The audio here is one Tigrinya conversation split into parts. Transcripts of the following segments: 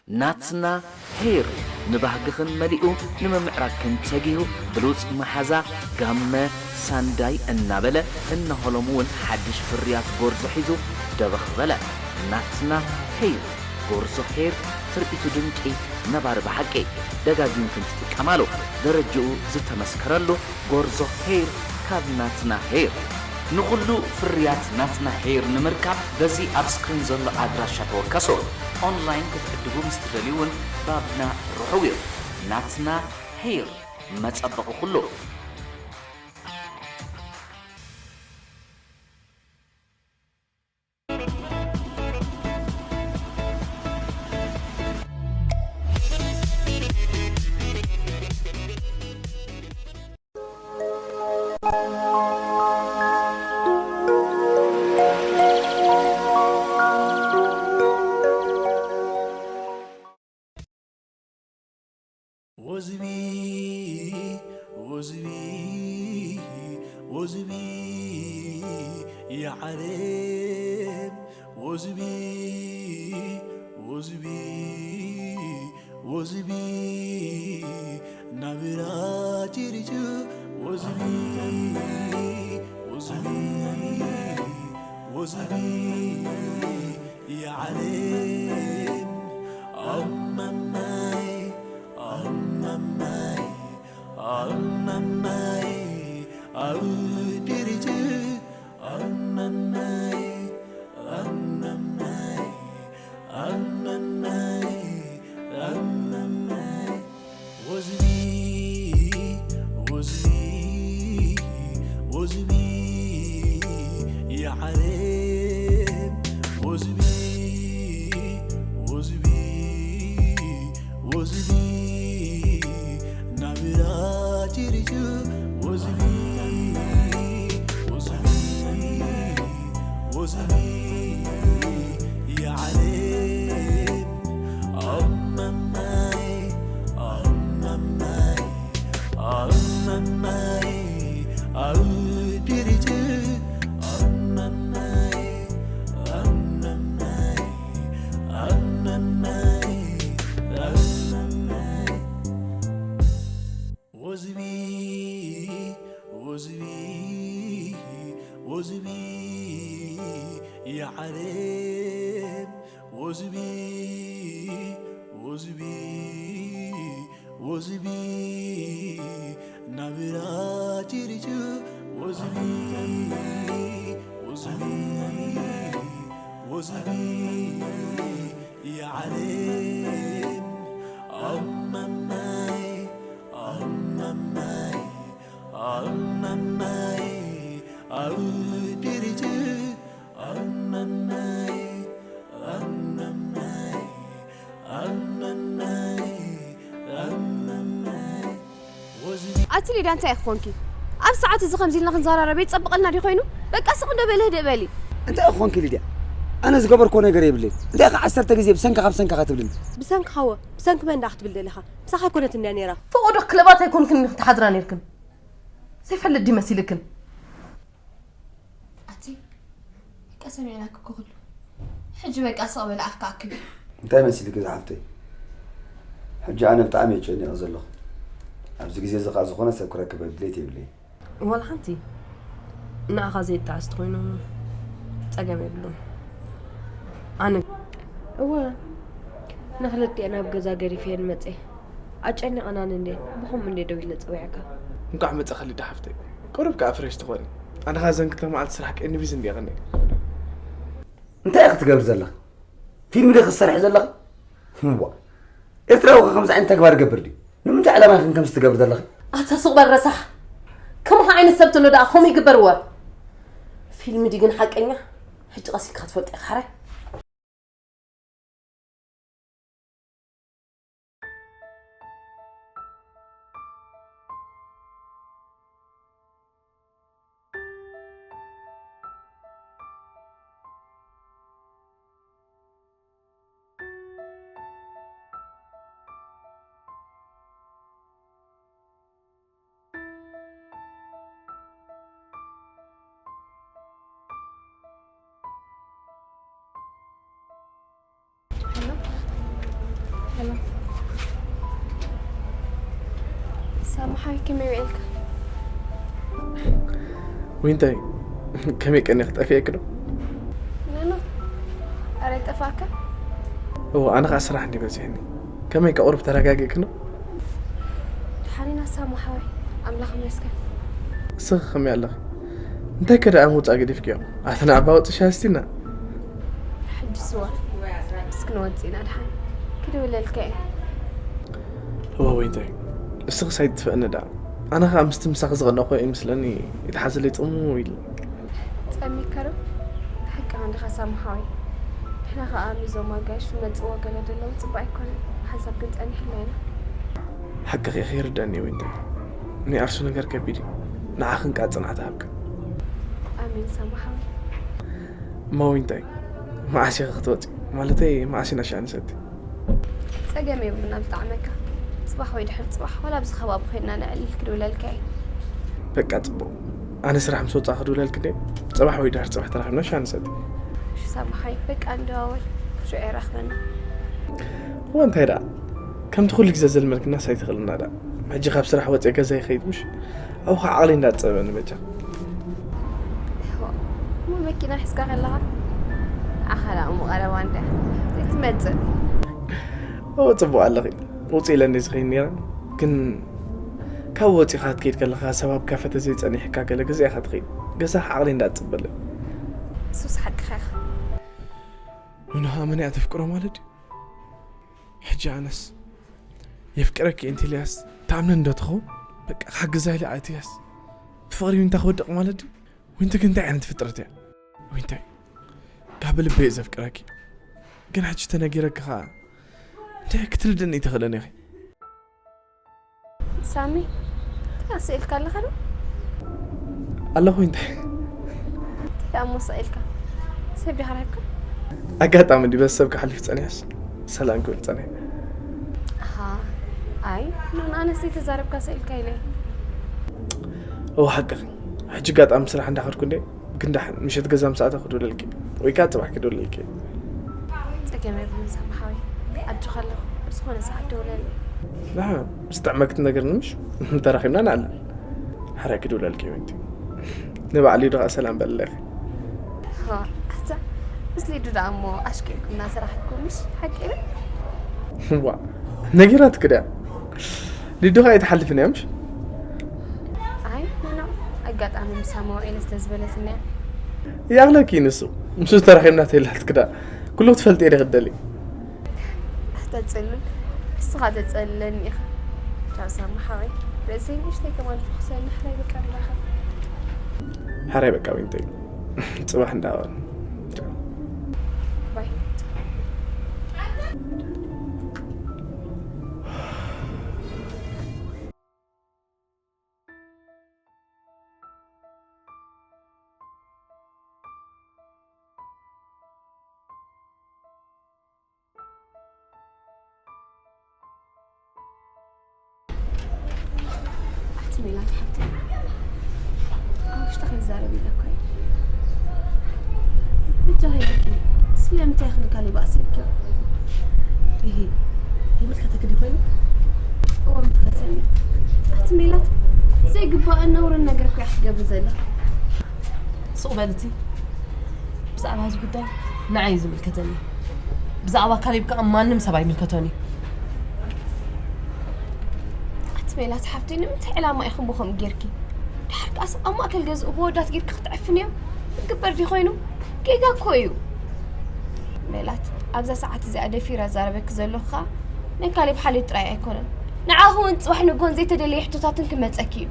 ናትና ሄር ንባህግኽን መሊኡ ንምምዕራግክን ተጊሁ ብሉጽ መሓዛ ጋመ ሳንዳይ እናበለ እነሆ ሎም እውን ሓድሽ ፍርያት ጎርዞ ሒዙ ደበኽ በለ። ናትና ሄር ጎርዞ ሄር ትርኢቱ ድንቂ ነባሪ ብሓቂ ደጋጊምክን ትጥቀማሉ ደረጅኡ ዝተመስከረሉ ጎርዞ ሄር ካብ ናትና ሄር። ንኹሉ ፍርያት ናትና ሄር ንምርካብ በዚ ኣብ ስክሪን ዘሎ ኣድራሻ ተወከሱ። ኦንላይን ክትዕድጉ ምስ ትደልዩ እውን ባብና ርሑው እዩ። ናትና ሄር መጸበቒ ኩሉ። ወዝቢ ወዝቢ ወዝቢ የዓለም ወዝቢ ወዝቢ ወዝቢ ናብራ ጭሪቱ ወዝቢ ወዝቢ ወዝቢ የዓለም ኣማማይ ኣማማይ ኣማማይ ኣውድሪቱ ኣማማይ ኣማማይ ኣማማይ ኣማማይ ወዝቢ ወዝቢ ወዝቢ የዓለም ወዝቢ ወዝቢ ወዝቢ ናብራ ጭሪቱ ወዝቢ ወዝቢ ወዝቢ የዓለም ኣማማይ ኣማማይ ኣማማይ ኣውድሪቱ ኣማማይ ኣማማይ ኣማማይ ኣማማይ ወዝቢ ወዝቢ ወዝቢ የዓለም ወዝቢ ወዝቢ ወዝቢ ናብራ ጭሪቱ ወዝቢ ወዝቢ ወዝቢ የዓለም ኣማማይ ኣማማይ ኣማማይ ኣውድሪቱ ኣማማይ ኣማማይ ኣማማይ ኣማማይ ኣቲ ሊዳ እንታይ ኢኺ ኮንኪ? ኣብ ሰዓት እዚ ከምዚ ኢልና ክንዘራረብ ይጸብቐልና ድዩ ኮይኑ? በቃ ስቕ እንዶ በሊ ህድእ በሊ። እንታይ ኢኺ ኮንኪ ሊድያ? ኣነ ዝገበርኩዎ ነገር የብለይን። እንታይ ኢኻ ዓሰርተ ግዜ ብሰንክኻ ብሰንክኻ ትብልኒ? ብሰንክኻ ወ ብሰንኪ መን ደኣ ክትብል ደሊኻ? ምሳኻ ኣይኮነትን ድያ ነይራ? ፈቐዶ ክለባት ኣይኮንክን ኢኺ ትሓድራ ነይርክን። ዘይፈልጥ ድዩ መሲልክን? ኣቲ በቃ ሰሚዕናኪ እኮ ኩሉ። ሕጂ በቃ ስቕ በሊ ኣፍካ ኣክቢ። እንታይ መሲልኪ ዝሓፍተይ? ሕጂ ኣነ ብጣዕሚ እየ ጨኒቐ ዘለኹ። ኣብዚ ግዜ እዚ ኸኣ ዝኾነ ሰብ ክረክብ ድሌት የብለይን። ዋላ ሓንቲ ንዓኻ ዘየጣዕስ ተኾይኑ ጸገም የብሉን። ኣነ እወ ንኽልቲኤን ኣብ ገዛ ገዲፈየን መጸ። ኣጨኒቐናኒ እንድየን ብኸምኡ እንድየ ደዊለ ጸዊዐካ። እንኳዕ መጻኺ ሊዳ ሓፍተይ። ቁሩብ ከኣ ፍሬሽ ትኾኒ። ኣነ ኸኣ ዘን ክልተ መዓልቲ ስራሕ ቀኒ ቢዚ እንድየ ቀንየ። እንታይ ኢኺ ትገብሪ ዘለኺ? ፊልም ዲኺ ትሰርሒ ዘለኺ? እዋ፣ ኤርትራዊ ከ ከምዚ ዓይነት ተግባር ይገብር ድዩ? ንምንታይ ዕላማ ኢኺ ከምዚ ትገብሪ ዘለኺ? ኣታ ሱቕ በል ረሳሕ። ከማኻ ዓይነት ሰብ ተሎ ደኣ ከምኡ ይግበር እወ። ፊልም ድዩ ግን ሓቀኛ? ሕጂ ቀስ ኢልካ ክትፈልጦ ኢኻ ሕራይ። ሓይ ከመይ ውዒልካ? ዊንታይ፣ ከመይ ቀኒኺ? ጠፊኤኪ ዶ? ኖኖ፣ ኣረ ጠፋካ? እዎ፣ ኣነ ከዓ ስራሕ እንዲ በዚሕኒ። ከመይ፣ ከቑርብ ተረጋጊእኪ ዶ? ድሓን ኢና ሳሙ ሓወይ፣ ኣምላኽ ይመስገን። እስኺ ከመይ ኣለኺ? እንታይ ከ ደኣ ምውፃእ ገዲፍክዮ? ኣተና ኣባ ወፅሻ ስቲና። ሕጂ ስዋ እስኪ ንወፅእ ኢና ድሓን ክድውለልካ እየ። እዎ ዊንታይ፣ እስኺ ሳይትጥፍእኒ ደኣ። ኣነ ከዓ ምስቲ ምሳኺ ዝቐነኹ ይመስለኒ፣ ይትሓዘለይ ፅምው ኢሉ። ጸሚካ ዶ? ሓቅኻ እንዲኻ ሳሙ ሓወይ። ንሕና ኸኣ ምስዞም ኣጋይሽ ዝመጽእዎ ገለ ዘለዉ ጽቡቕ ኣይኮነን። ብሓንሳብ ክንጸንሕ ኢልና ኢና። ሓቅኺ ኢኺ፣ ይርደኣኒ እዩ ዊንታይ። ናይ ኣርሱ ነገር ከቢድ እዩ። ንዓኽን ከኣ ጽንዓት ይሃብክን። ኣሜን ሳሙ ሓወይ። እሞ ዊንታይ፣ መዓስ ኢኺ ክትወጺ? ማለተይ መዓስ ኢና ሻሂ ንሰቲ? ጸገም የብሉን ኣብ ዝጠዓመካ። ጽባሕ ወይ ድሕሪ ጽባሕ ዋላ ኣብዚ ከባቢ ኮይንና ነዕልል ክድውለልካ እየ። በቃ ጽቡቕ። ኣነ ስራሕ ምስ ወጻእ ክድውለልኪ ድየ? ጽባሕ ወይ ድሕሪ ጽባሕ ተራኺብና ሻሂ ንሰቲ። እሺ ሳሙ ሓወይ በቃ ንደዋወል። ሽዑ የራኽበና። እዋ እንታይ ደኣ? ከምቲ ኩሉ ግዜ ዘልመድክናስ ኣይትኽእልና ደኣ። ሕጂ ካብ ስራሕ ወጺአ ገዛ ይኸይድ ምሽ? ኣብኡ ከዓ ዓቕለይ እንዳጸበኒ በጃ። እሞ መኪና ሒዝካ ከለኻ ንዓኻ ደኣ እሞ ቀረባ እንድያ ዘይትመጽእ። እዎ ጽቡቕ ኣለኺ። ውጽእ ኢለ እንደ ዝኸይድ ነይረ። ግን ካብ ወጺኻ ክትከይድ ከለኻ ሰብ ኣብ ካፈ ተዘይጸኒሕካ ገለ ግዜ ኢኻ ትኸይድ። ገዛ ከዓ ዓቕለይ እንዳጸበለ። እሱስ ሓቅኻ ኢኻ። ኑና ኣመና እያ ተፍቅሮ ማለት ድዩ? ሕጂ ኣነስ የፍቅረኪ እየ እንተ ኢለያስ ትኣምነኒ ዶ ትኸውን? በቃ ክሓግዛ ኢለ ኣትያስ ብፍቕሪ ዊንታ ክወድቕ ማለት ድዩ? ዊንቲ ግን እንታይ ዓይነት ፍጥረት እያ? ዊንታይ ካብ ልበይ እየ ዘፍቅረኪ። ግን ሕጂ ተነጊረኪ ኸዓ እንታይ ክትርድእኒ ኣይትኽእልን ኢኺ። ሳሚ፣ እንታይ ስኢልካ ኣለኻ ዶ? ኣለኹ እንታይ? እንታይ ደኣ እሞ ስኢልካ? ሰብ ዲኻ ረኺብካ? ኣጋጣሚ ድዩ በዚ ሰብ ክሓልፍ ጸኒሐስ ሰላም ክብል ጸኒሐ። ኣሃ፣ ኣይ፣ ኖን ኣነስ ዘይተዛረብካ ስኢልካ ኢለ። እወ ሓቅኺ። ሕጂ ኣጋጣሚ ስራሕ እንዳኸድኩ እንዴ ግን ደሓን ምሸት ገዛ ምስ ኣተኹ ክድውለልኪ ወይ ከዓ ጽባሕ ክድውለልኪ። ጸገም የብሉን ሳሚ ሓወይ። ኣጆኻ ኣለኹ። ኣብ ዝኾነ ሰዓት ደውለለይ። ደሓን ምስ ጥዕመኪ ትነግርኒ ምሽ? ተራኺብና ንኣልም። ሓራይ ክድውለልኪ እየ ወንቲ። ንባዕሊ ዶ ከዓ ሰላም በለለይ። ዋ፣ ኣታ ምስ ሊዱ ደኣ እሞ ኣሽኪዕኩም እናሰራሕኩም ምሽ? ሓቂ ዶ? ዋ፣ ነጊራትኪ ድያ? ሊዱ ከዓ ኣይትሓልፍን እያ ምሽ? ኣይ፣ ኖኖ፣ ኣጋጣሚ ምሳማ ውዒለ ስለ ዝበለትኒ እያ። ይኣኽለኪ ንሱ። ምስኡ ተራኺብና ተይላትኪ ደኣ ኩሉ ክትፈልጢ እየ ድኽደሊ። ኣታ ጽሉል፣ ንስኻ ተጸልለኒ ኢኻ። ቻው ሳሚ ሓወይ፣ ርእሰይ ንእሽተይ ከማን ፈኹሰኒ፣ ሕራይ በቃ ንራኸብ። ሓራይ በቃ ዊንተይ። ጽባሕ እንዳበል። ቻው። ባይ። ኣቲ ሜላት ሓብተይ፣ ኣብ ውሽጢ ከይዛረብ ኢለ እኮ እየ። በጃኺ ኢለኪ፣ ስለምንታይ ኢኺ ንካሌብ ኣሲርክዮ? እሂ፣ ይምልከተኪ ድዩ ኮይኑ? እወ፣ ይምልከተኒ። ኣቲ ሜላት፣ ዘይግባእን ነውርን ነገር እኮ እያ ክትገብሪ ዘላ። ሱቕ በሊ እቲ። ብዛዕባ እዚ ጉዳይ ንዓይ እዩ ዝምልከተኒ። ብዛዕባ ካሌብ ከኣ ማንም ሰብ ኣይምልከቶን እዩ። ኣቲ ሜላት ሓፍተይ፣ ንምንታይ ዕላማ ኢኹም ብኸምኡ ጌርኪ? ድሓር ከኣስ ኣብ ማእከል ገዝኡ ብወዳት ጌርኪ ክትዕፍንዮ? ክግበር ድዩ ኮይኑ? ጌጋ እኮ እዩ። ሜላት፣ ኣብዛ ሰዓት እዚኣ ደፊረ ዛረበኪ ዘለኹ ከኣ ናይ ካሌብ ሓልዮት ጥራይ ኣይኮነን። ንዓኺ እውን ጽባሕ ንግሆን ዘይተደለየ ሕቶታትን ክመጸኪ እዩ።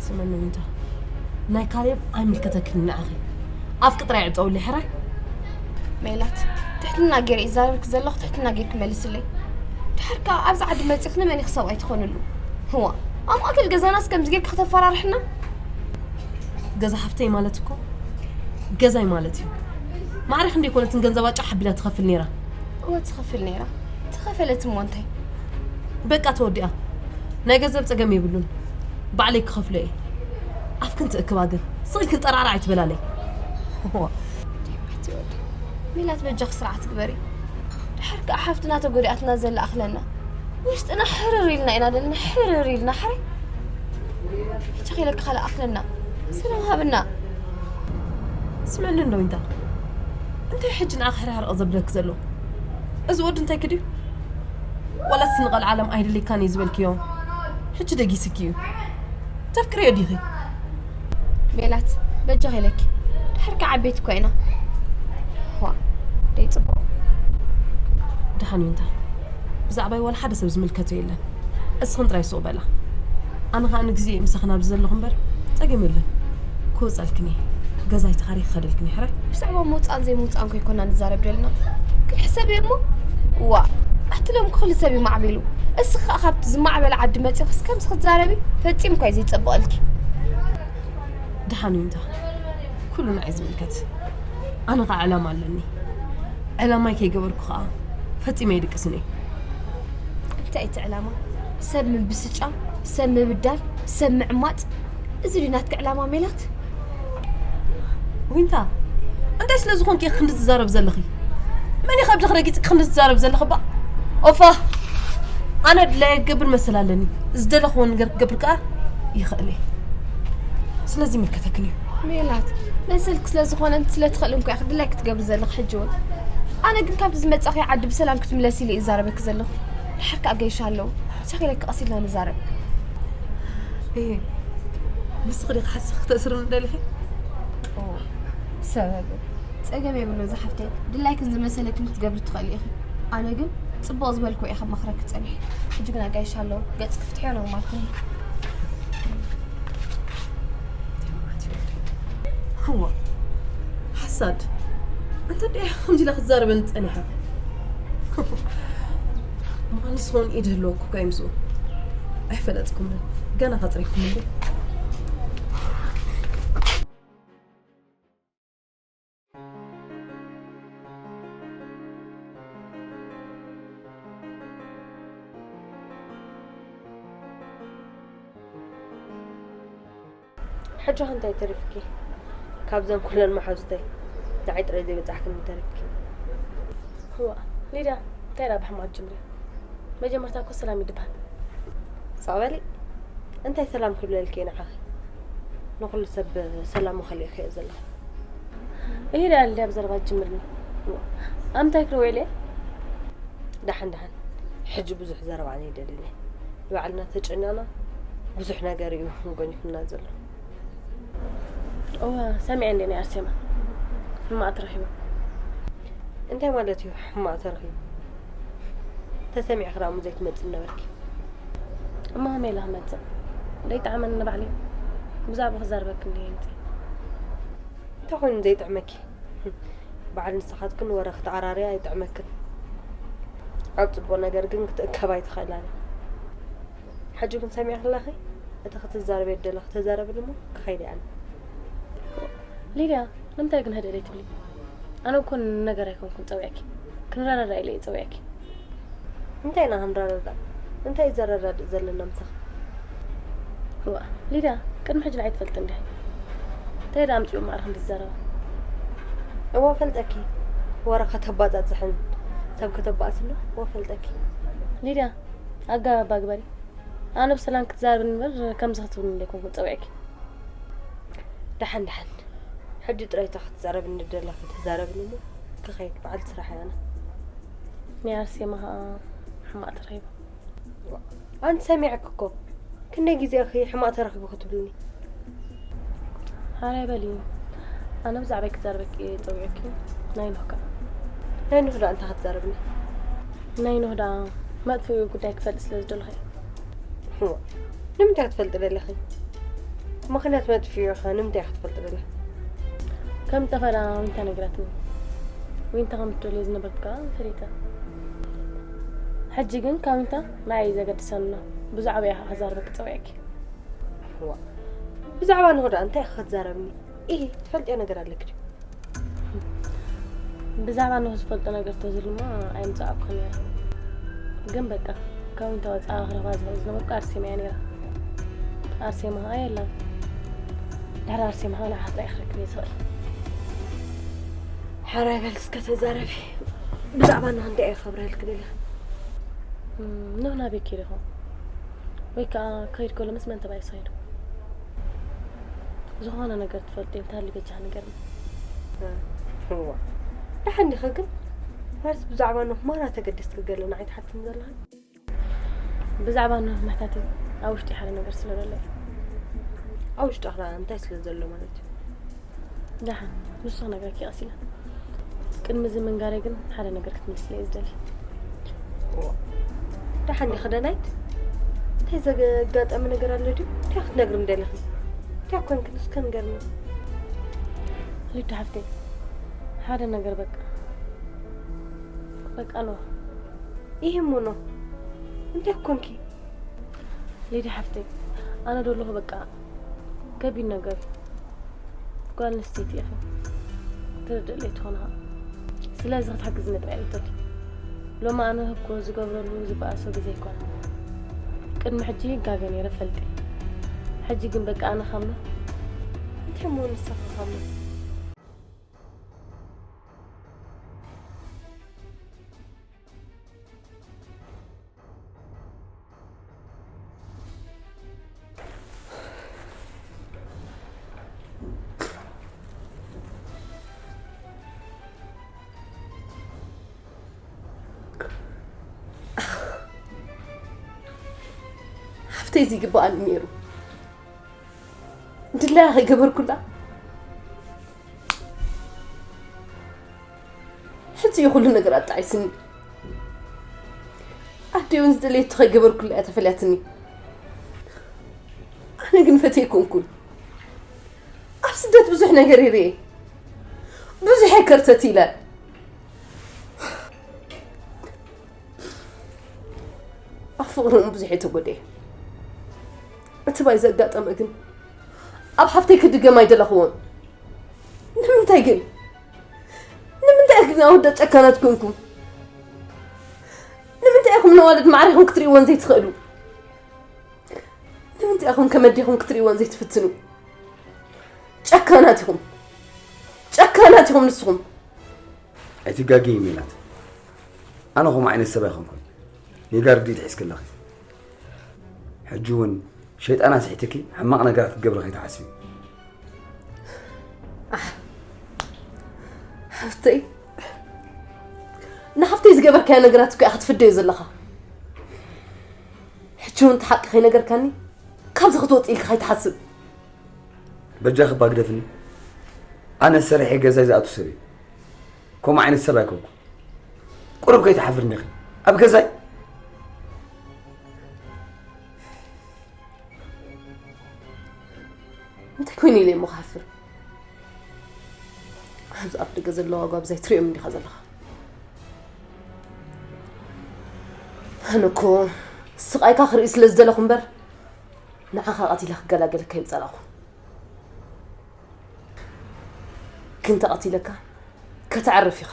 ስምዕኒ ዊንታ፣ ናይ ካሌብ ኣይምልከተክን ንዓኺ። ኣፍኪ ጥራይ ዕጸውለይ ሕራይ። ሜላት፣ ትሕትና ገይረ ይዛረብኪ ዘለኹ፣ ትሕትና ገይርኪ መልስለይ። ድሓር ከኣ ኣብዚ ዓዲ መጺኺ ንመን ኢኺ ሰብኣይ ትኾንሉ? ህዋ፣ ኣብ ማእከል ገዛናስ ከምዚ ጌርኪ ከተፈራርሕና? ገዛ ሓፍተይ ማለት እኮ ገዛይ ማለት እዩ። ማዕረ ክንደይ ኮነትን ገንዘባ ጫሕ ኣቢላ ትኸፍል ነይራ። እወ ትኸፍል ነይራ። ተኸፈለት እሞ እንታይ? በቃ ተወዲኣ። ናይ ገንዘብ ጸገም የብሉን። ባዕለይ ክኸፍሎ እየ። ኣፍክን ትእክባ ግን ስቕ ኢልክን ጠራዕራዕ ኣይትበላለይ። ኣቲ ወዲ ሜላት በጃኺ ስርዓት ግበሪ። ድሓር ከኣ ሓፍትና ተጎዲኣትና ዘላ ኣኽለና። ውሽጥና ሕርር ኢልና ኢና ደልና፣ ሕርር ኢልና። ሕረ ሕጂ ኺለኪ ካልእ ኣኽለና፣ ሰላም ሃብና። ስምዕኒ እንዶ ዊንታ፣ እንታይ ሕጂ ንዓኺ ሕርሕርቕ ዘብለኪ ዘሎ? እዚ ወዲ እንታይ ክድዩ? ዋላስ ንቐልዓለም ኣይደልየካን እዩ ዝበልክዮ ሕጂ ደጊስኪ እዩ? ተፍቅርዮ ዲኺ? ሜላት፣ በጃኺ ኢለኪ፣ ድሕር ከዓበይቲ እኳ ኢና። ዋ ደይ ጽቡቕ። ደሓን ዊንታ፣ ብዛዕባይ ዋላ ሓደ ሰብ ዝምልከቶ የለን። እስኽን ጥራይ ሱቕ በላ። ኣነ ኸኣ ንግዜ ምሳኽን ኣብዚ ዘለኹ እምበር ጸገም የለን። ክወጸልክን እየ። ገዛይ ተኻሪ ክኸደልክን እየ ሕራይ። ብዛዕባ ምውጻእን ዘይምውጻእን ከይኮና ንዛረብ ደልና። ግን ሕሰብዮ እሞ፣ ዋ ኣቲ ሎም ኩሉ ሰብ እዩ ማዕቢሉ። እስኺ ኸኣ ካብቲ ዝማዕበለ ዓዲ መጺኽስ ከምዚ ክትዛረቢ ፈጺምኳ እዩ ዘይጸብቐልኪ። ደሓን እዩ እንታ ኩሉ ንዓይ ዝምልከት። ኣነ ኸኣ ዕላማ ኣለኒ። ዕላማይ ከይገበርኩ ኸኣ ፈጺመ ኣይድቅስን እየ። እንታይ እቲ ዕላማ? ሰብ ምብስጫ፣ ሰብ ምብዳል፣ ሰብ ምዕማጽ፣ እዚ ድዩ ናትኪ ዕላማ ሜላት? ዊንታ፣ እንታይ ስለ ዝኾንኪ ኢኺ ክንዲ ትዛረብ ዘለኺ? መን ኢኻ ብድኽ ረጊጽ ክንዲ ትዛረብ ዘለኺ ባ? ኦፋ! ኣነ ድላየ ክገብር መሰል ኣለኒ። ዝደለኽዎ ነገር ክገብር ከኣ ይኽእል እየ። ስለዚ ይምልከተክን እዩ። ሜላት፣ መሰልኪ ስለ ዝኾነን ስለ ትኽእልን እኮ ኢኺ ድላይኪ ክትገብሪ ዘለኺ ሕጂ እውን። ኣነ ግን ካብቲ ዝመጻኺ ዓዲ ብሰላም ክትምለሲ ኢለ እየ ዝዛረበኪ ዘለኹ። ድሓር ከኣ ገይሻ ኣለዉ። ሸኺለኪ ቀስ ኢልና ንዛረብ። እየ። ንስኺ ዲኺ ሓስኺ ክተእስርኒ ደሊኺ? ሰበብ ጸገም የብሉን ዝሓፍተይ፣ ድላይክን ዝመሰለክን ክትገብሪ ትኽእሊ ኢኺ። ኣነ ግን ጽቡቕ ዝበልክዎ እየ ከማኽረኪ ጸኒሐ። ሕጂ ግን ኣጋይሽ ኣለዉ፣ ገጽ ክፍትሕዮ ኖርማል ኩኒ። እዋ ሓሳድ፣ እንተ ደኣ ከምዚ ኢላ ክትዛረበኒ ጸኒሓ። ምዃኑ ዝኾን ኢድ ህልወኩ እኳ ይምስኡ ኣይፈለጥኩምን። ገና ከጽሪኩም እንዴ? ሕጂ ኸ እንታይ ተሪፍኪ? ካብዘን ኩለን መሓዙተይ ንዓይ ጥራይ ዘይበጻሕክኒ ተሪፍኪ። እዋ ሊድያ፣ እንታይ ደኣ ብሕማቕ ትጅምሪ? መጀመርታ እኮ ሰላም እዩ ድበሃል። ስቕ በሊ። እንታይ ሰላም ክብለልኪ እየ ንዓኺ? ንኹሉ ሰብ ሰላሙ ከሊእክዮ ዘለኺ። እሂ ደኣ ሊድያ ብዘረባ ትጅምርኒ። ኣብ ምንታይ ክርኢ ውዒለ? ደሓን ደሓን። ሕጂ ብዙሕ ዘረባ ኣይደልን እየ። ንባዕልና ተጨኒቕና ብዙሕ ነገር እዩ ጎኒፉና ዘሎ። እወ ሰሚዐ እንድየ ናይ ኣርሴማ ሕማቕ ተረኺቡ። እንታይ ማለት እዩ ሕማቕ ተረኺቡ? ተሰሚዕኺ ደኣ እሞ ዘይትመጽእ ምነበርኪ። እሞ ከመይ ኢለ ክመጽእ? ደይጠዓመኒ ንባዕለይ ብዛዕባ ክዛረበኪ እንድየ መጺአ። እንታይ ኮይኑ ዘይጥዕመኪ? በዓል ንስኻትክን ወረ ክትዓራርያ ኣይጥዕመክን። ኣብ ጽቡቕ ነገር ግን ክትእከባ ኣይትኽእላን። ሕጂ ግን ሰሚዕኺ ኣለኺ? እቲ ክትዛረብዮ ዝደለኺ ተዛረብኒ እሞ ክኸይድ እየ ኣነ። ሊድያ፣ ንምንታይ ግን ህድእ ዘይትብሊ? ኣነ እኮ ንነገር ኣይኮንኩን ጸዊዐኪ፣ ክንረዳዳእ ኢለ እየ ጸዊዐኪ። እንታይ ኢና ክንረዳዳእ? እንታይ እዩ ዘረዳድእ ዘለና ምሳኺ? እዋ ሊድያ፣ ቅድሚ ሕጂ ንዓይ ትፈልጥኒ ዲኺ? እንታይ ደኣ ኣምጺኡ ማዕረ ክንዲ ትዛረባ? እወ ፈልጠኪ። ወረ ከተባጻጽሕን ሰብ ከተባእስን ዶ? እወ ፈልጠኪ። ሊድያ፣ ኣገባባ ግበሪ። ኣነ ብሰላም ክትዛረብኒ እምበር ከምዚ ክትብልኒ ኣይኮንኩን ጸዊዐኪ። ደሓን ደሓን። ሕጂ ጥራይ እታ ክትዛረብኒ ደለኺ ተዛረብኒ እሞ ክኸይድ በዓልቲ ስራሕ እየ ኣነ። ናይ ኣርሴማ ኸኣ ሕማቕ ተረኺቡ። ኣንቲ ሰሚዐኪ እኮ። ክንደይ ግዜ ኢኺ ሕማቕ ተረኺቡ ክትብልኒ? ሓራይ በሊ። ኣነ ብዛዕባይ ክዛረበኪ እየ ጸዊዐኪ። ናይ ኖህ ከኣ። ናይ ኖህ ደኣ እንታይ ክትዛረብኒ? ናይ ኖህ ደኣ መጥፍኡ ጉዳይ ክፈልጥ ስለ ዝደለኹ እየ። እዋ፣ ንምንታይ ክትፈልጢ ደለኺ? ምኽንያት መጥፍኡ ኸ ንምንታይ ክትፈልጢ ደለኺ? ከም ጠፈኣ ዊንታ ነጊራትኒ። ዊንታ ከም ትደልዮ ዝነበረት ከኣ ፈሊጠ። ሕጂ ግን ካብ ዊንታ ንዓይ እዩ ዘገድሰኒ ኣሎ። ብዛዕባኣ እየ ከኣ ክዛረበኪ ጸዊዐኪ። እዋ፣ ብዛዕባ ኖህ ደኣ እንታይ ኢኺ ክትዛረብኒ? ኢሂ፣ ትፈልጥዮ ነገር ኣለኪ ድዩ? ብዛዕባ ኖህ ዝፈልጦ ነገር ተዝህሉ እሞ ኣይምጻእኩን ነይረ። ግን በቃ ካብ ዊንታ ወጻኢ ክረኽባ ዝኽእል ዝነበርኩ ኣርሴማ እያ ነይራ። ኣርሴማ ኸኣ የላን። ድሕሪ ኣርሴማ ኸኣ ንዓኺ ጥራይ ክረክብ እየ ዝኽእል። ሕራይ በሊ እስከ ተዛረቢ። ብዛዕባ ኖህ እንታይ እየ ክኸብረልኪ ደልየ? እም፣ ኖህ ናበይ ከይዱ ይኾን? ወይ ከኣ ከይድ ከሎ ምስ መን ተባኢሱ ኸይዱ? ዝኾነ ነገር ትፈልጥ እንተሃልዩ በጃኻ ንገርኒ። እዋ፣ ደሓን ዲኻ ግን? ማለት ብዛዕባ ኖህ ማራ ተገደስቲ ገለ ንዓይ ትሓትኒ ዘለኻ? ብዛዕባ ኖህ ምሕታተይ ኣብ ውሽጢ ሓደ ነገር ስለ ዘሎ እዩ። ኣብ ውሽጥኻ እንታይ ስለ ዘሎ ማለት እዩ? ደሓን፣ ንሱ ክነግረኪ ቀስ ኢለ። ቅድሚ እዚ ምንጋረይ ግን ሓደ ነገር ክትምልስለይ እየ ዝደሊ። እዋ፣ ደሓን ዲኺ ደናይት? እንታይ ዘጋጠመ ነገር ኣሎ ድዩ? እንታይ ክትነግርኒ ደሊኺ? እንታይ ኮንክን እስከ ንገርኒ። ሊዱ ሓፍተይ፣ ሓደ ነገር በቃ፣ በቃ ኖህ። ይሄ እሞ ኖህ፣ እንታይ ኮንኪ? ሊዱ ሓፍተይ፣ ኣነ ዶ ኣለኹ በቃ፣ ከቢድ ነገር እዩ። ጓል ኣንስተይቲ ኢኺ፣ ትርድእለይ ትኾን ኢኻ። ስለዚ ክትሕግዝኒ ጥራይ እየ ዝደሊ። ሎሚ ኣነ እኮ ዝገብረሉ ዝበኣሶ ግዜ ኣይኮነን። ቅድሚ ሕጂ ይጋገ ነይረ ፈልጠ። ሕጂ ግን በቃ ኣነ ካብ ኖህ፣ እንታይ እሞ ንስኻ ካብ ኖህ? ሓፍተይ እዚ ይግበኣኒ ነይሩ። ድላያ ከይገበርኩላ ሕጂ እዩ ኩሉ ነገር ኣጣዒስኒ። ኣደይ እውን ዝደለየቶ ከይገበርኩላ እያ ተፈልያትኒ። ኣነ ግን ፈትየ ኣይኮንኩን። ኣብ ስደት ብዙሕ ነገር ይርኤ፣ ብዙሕ እየ ከርተት ኢለ። ኣብ ፍቕሪ እውን ብዙሕ እየ ተጎድኤ። እቲ ባይ ዘጋጠመ ግን ኣብ ሓፍተይ ክድገም ኣይደለኽዎን። ንምንታይ ግን? ንምንታይ ግን ኣወዳት ጨካናት ኮንኩም? ንምንታይ ኢኹም ነዋልድ ማዕሪኹም ክትርእይወን ዘይትኽእሉ? ንምንታይ ኢኹም ከም ኣዴኹም ክትርእይወን ዘይትፍትኑ? ጨካናት ኢኹም። ጨካናት ኢኹም ንስኹም። ኣይትጋገዪ ሜላት። ኣነ ከምኡ ዓይነት ሰብ ኣይኮንኩን። ጌጋ ርድኢት ሒዝኪ ኣለኺ። ሕጂ እውን ሸይጣን ኣስሒትኪ ሕማቕ ነገራት ክትገብሪ ከይትሓስቢ። ኣሕ፣ ሓፍተይ፣ ንሓፍተይ ዝገበርካዮ ነገራት እኮ ኢኻ ክትፍደዮ ዘለኻ። ሕጂ እውን እቲ ሓቂ ከይነገርካኒ ካብዚ ክትወጽእ ኢልካ ከይትሓስብ። በጃኺ እባ ግደፍኒ። ኣነ ሰሪሐ ገዛይ ዝኣቱ ሰብ እየ። ከምኡ ዓይነት ሰብ ኣይኮንኩ። ቁሩብ ከይትሓፍሪ እንዲኺ ኣብ ገዛይ። እንታይ ኮይኑ ኢለ እሞ ክሓፍር? ኣብዚ ኣብ ደገ ዘለዉ ኣጓብዛይ ትሪኦም እንዲኻ ዘለኻ። ኣነ እኮ ስቓይካ ክርኢ ስለ ዝደለኹ እምበር፣ ንዓኻ ቀቲለ ክገላገልካ ኣይምጸላኹን። ግን ተቐቲለካ ከተዕርፍ ኢኻ።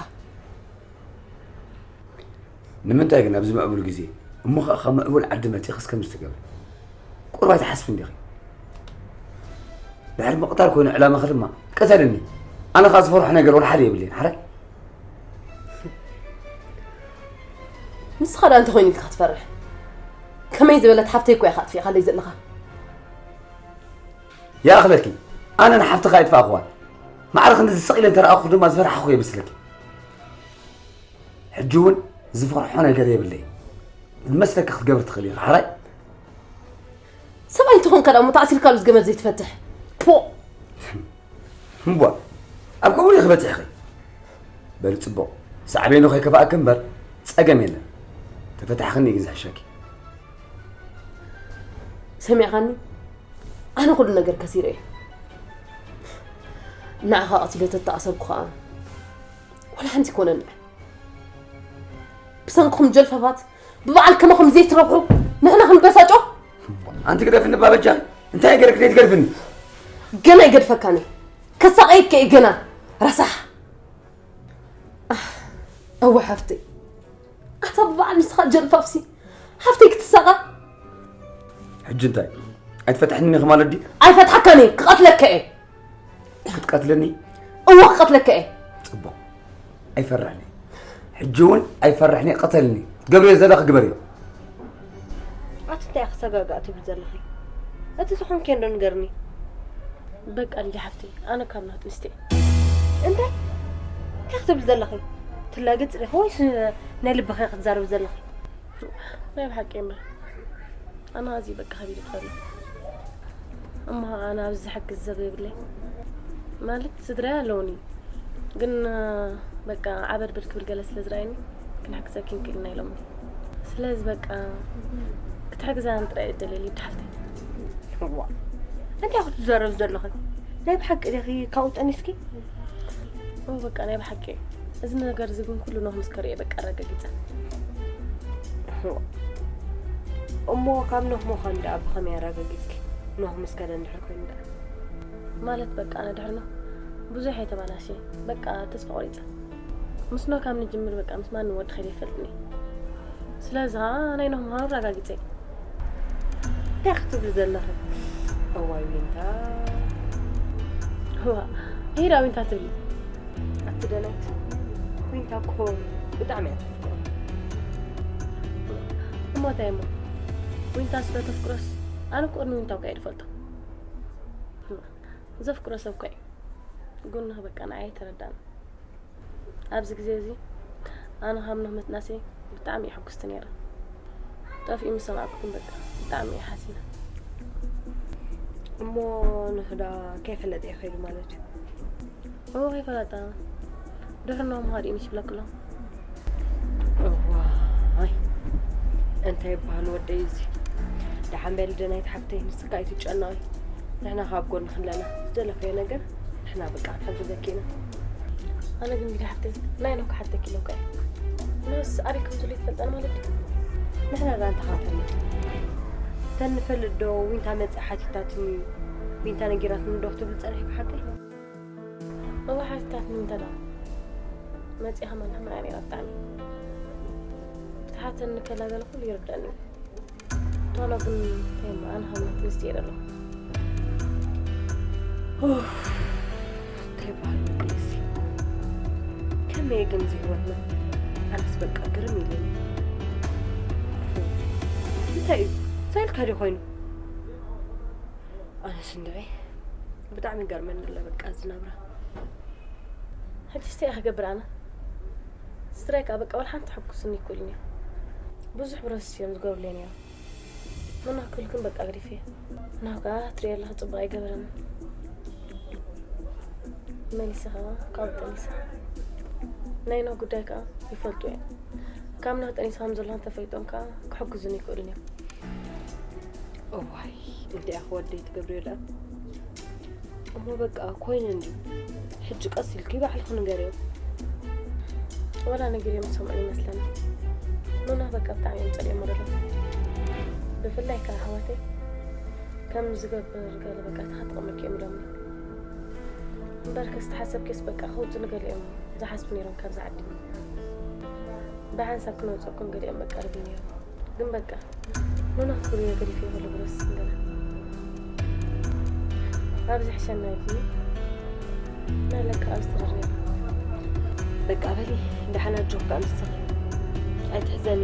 ንምንታይ ግን ኣብዚ ምዕቡል ግዜ እሞ ኸኣ ካብ ምዕቡል ዓዲ መጺእኽስ ከምዚ ትገብሪ? ቁሩብ ኣይትሓስቢ እንዲኺ? ድሕሪ ምቕታል ኮይኑ ዕላማኺ ድማ ቅተልኒ። ኣነ ኸኣ ዝፈርሖ ነገር ወላ ሓደ የብለይን። ሓራይ? ንስኻ ደኣ እንተኾይኑ ኢልካ ክትፈርሕ? ከመይ ዝበለት ሓፍተይ እኮ ኢኻ ኣጥፊእካለይ ዘለኻ። ይኣኽለኪ፣ ኣነ ንሓፍትኻ ኣይጥፋእኽዋን። ማዕረ ክንድዚ ስቕ ኢለ እንተረኣኹ ድማ ዝፈርሓኹ የመስለኪ። ሕጂ እውን ዝፈርሖ ነገር የብለይ። ዝመስለካ ክትገብር ትኽእል ኢኻ፣ ሓራይ? ሰብኣይ እንተኾንካ ደኣ እሞ ተኣሲርካሉ ዝገመድ ዘይትፈትሕ። ፖ! እምቧ፣ ኣብ ከምኡ ዲኺ በጺሕኺ? በሊ ጽቡቕ፣ ሳዕቤኑ ከይከፍኣኪ እምበር ጸገም የለን። ተፈታሕኽኒ እዩ ግን ዝሕሸኪ። ሰሚዕኻኒ? ኣነ ኩሉ ነገር ከሲረ እየ። ንዓኻ ቀቲለ ተተኣሰርኩ ኸኣ ዋላ ሓንቲ ኣይኮነን። ብሰንክኹም ጀልፋፋት ብበዓል ከማኹም ዘይትረብሑ ንሕና ክንበሳጮ? ኣንቲ ግደፍኒ እባ በጃኺ። እንታይ ገይረኪ ዘይትገድፍኒ? ገና ይገድፈካኒ። ከሳቐየኪ እየ ገና። ረሳሕ። ኣሕ፣ እወ ሓፍተይ። ኣታ ብበዓል ንስኻ ጀልፋፍሲ ሓፍተይ ክትሳቐ? ሕጂ እንታይ? ኣይትፈትሕንን ኢኺ ማለት ድዩ? ኣይፈትሓካን እየ፣ ክቐትለካ እየ። ክትቀትለኒ? እወ ክቐትለካ እየ። ጽቡቕ። ኣይፈርሕን እየ። ሕጂ እውን ኣይፈርሕን እየ፣ ቅተልኒ። ትገብርዮ ዘለኺ ግበርዮ። እንታይ ክትሰጋጋእ ትብል ዘለኺ? እቲ ዝኾንክዮ እንዶ ንገርኒ። በቃ ሊዲ ሓፍተይ፣ ኣነ ካብ ናት ምስቲ እንታይ እንታይ ክትብል ዘለኺ? ትላገጽ ዲኺ ወይስ ናይ ልብኺ ክትዛረቢ ዘለኺ? ናይ ብሓቂ እምበር ኣነ ኣዝዩ በቃ ከቢድ ይፈሉ እሞ ኣነ ኣብዚ ዝሕግዝ ሰብ የብለይ ማለት ስድራይ ኣለውኒ ግን በቃ ዓበድበድ ክብል ገለ ስለ ዝረኣይኒ ክንሕግዘኪ ንክእልና ኢሎምኒ። ስለዚ በቃ ክትሕግዛን ጥራይ እደልየ ሊዲ ሓፍተይ። ዋ እንታይ ክትዛረብ ዘለኺ? ናይ ብሓቂ ዲኺ ካብኡ ጠኒስኪ? ኦ በቃ ናይ ብሓቂ እዚ ነገር እዚ ግን ኩሉ ኖህ ምስ ከርእየ በቃ ኣረጋጊፀ። እሞ ካብ ኖህ ምዃን ደኣ ብኸመይ ኣረጋጊፅኪ? ኖህ ምስ ከደ እንድሕር ኮይኑ ደኣ ማለት በቃ ኣነ ድሕሪ ኖህ ብዙሕ ኣይተባላሸ በቃ ተስፋ ቆሪፀ። ምስ ኖህ ካብ ንጅምር በቃ ምስ ማንም ወዲ ከይደ ይፈልጥኒ። ስለዚ ኸዓ ናይ ኖህ ምዃኑ ኣረጋጊፀ። እንታይ ክትብሊ ዘለኺ? እዋይ ዊንታ ዋ ይሄዳ ዊንታ ትብሊ ኣቲ ደናይት ዊንታ እኮ ብጣዕሚ እያ ተፍቅሮ። እሞ እንታይ እሞ ዊንታ ስለ ተፍቅሮስ ኣነ እኮ ቅድሚ ዊንታ እኮ እየ ዝፈልጦ። ዘፍቅሮ ሰብ እኮ እዩ። ጎንህ በቃ ንዓይ ተረዳን። ኣብዚ ግዜ እዚ ኣነ ካብ ኖህ ምጥናሰይ ብጣዕሚ እየ ሕጉስቲ ነይረ። ጠፍኡ ምስ ሰማዕኩ ግን በቃ ብጣዕሚ እየ ሓሲነ። እሞ ኖህ ደኣ ከይፈለጠ እዩ ከይዱ ማለት እዩ? እሞ ከይፈለጠ ድሕሪ ኖህ ምኻድ እዩ ይብለክሎ። እዋይ እንታይ ይበሃል ወደይ እዚ። ደሓን በሊ ደናይት ሓፍተይ ንስካ ኣይትጨነቂ። ንሕና ካብ ጎንኺ ኣለና። ዝደለኽዮ ነገር ንሕና በቃ ክንሕግዘኪ ኢና። ኣነ ግን ሊዲ ሓፍተይ ናይ ኖህ ክሓተኪ ኢለካ እየ። ኖህስ ኣበይ ከም ዘሎ ይፈልጠን ማለት ድዩ? ንሕና ዳ እንታይ ክንፈልጥ? እተን ንፈልጥ ዶ ዊንታ መፂኣ ሓቲታትኒ ዊንታ ነጊራትኒ ዶ ክትብል ፀኒሕኪ ሓቀይ? እወ ሓቲታትኒ ዊንታ ዳ መፂኣ ከማን ሕማቕ እያ ነይራ ብጣዕሚ። ብትሓተኒ ከላ ገለ ኩሉ ይርደኣኒ እዩ። ቶሎ ግን ተይማ ኣነ ካብ ናት ምስቲ እየ ዘለኹ። እንታይ በሃል ወደይሲ ከመይ ግን እዚ ህይወትና ኣነስ በቃ ግርም ኢሉኒ። እንታይ እዩ ሳይልካ ድዩ ኮይኑ? ኣነስ እንድዒ ብጣዕሚ ይገርመኒ ኣሎ በቃ እዚ ናብራ። ሕጂ እንታይ ክገብር ኣነ? ስድራይ ከዓ በቃ ዋላ ሓንቲ ሕጉስኒ ይክእሉን እዮም። ብዙሕ ብረስ እዮም ዝገብሩለይ ነይሮም። ምናክል ግን በቃ ግሪፍ እየ። ናው ከዓ ትሪኦ ኣለኺ ፅቡቅ ኣይገበረን። መሊሰ ከዓ ካብኡ ጠኒሰ። ናይ ኖህ ጉዳይ ከዓ ይፈልጡ እዮም። ካብ ኖህ ጠኒሰ ከም ዘለኹ እንተፈሊጦም ከዓ ክሕግዙኒ ይክእሉን እዮም። እዋይ እንዲኣ ክወደይ ትገብርዮ ደኣ። እሞ በቃ ኮይነ እንድዩ ሕጂ ቀስ ኢልኪ ባዕልኺ ንገርዮም። ወላ ነጊርዮም ዝሰምዑ ይመስለኒ። ኖና በቃ ብጣዕሚ እዮም ፀሊኦም ወለዶ። ብፍላይ ከዓ ኣሕዋተይ ከም ዝገብር ገለ በቃ ተኸትቐመኪ እዮም ኢሎምኒ። እምበር ከስተሓሰብኪስ በቃ ክውፅሉ ገሊኦም ዝሓስቡ ነይሮም ካብዚ ዓዲ። ብሓንሳብ ክነውፀኩም ገሊኦም በቃ ርቢ ነይሮም። ግን በቃ ኖና ክትብሉ ገዲፈ ይበሉ ብረስ እንደና ኣብዚ ሕሸና ኢልኒ ናለካ ኣብዚ ተረርያ በቃ በሊ ደሓን ኣጆኺ ከኣ ንስኺ ኣይትሕዘኒ።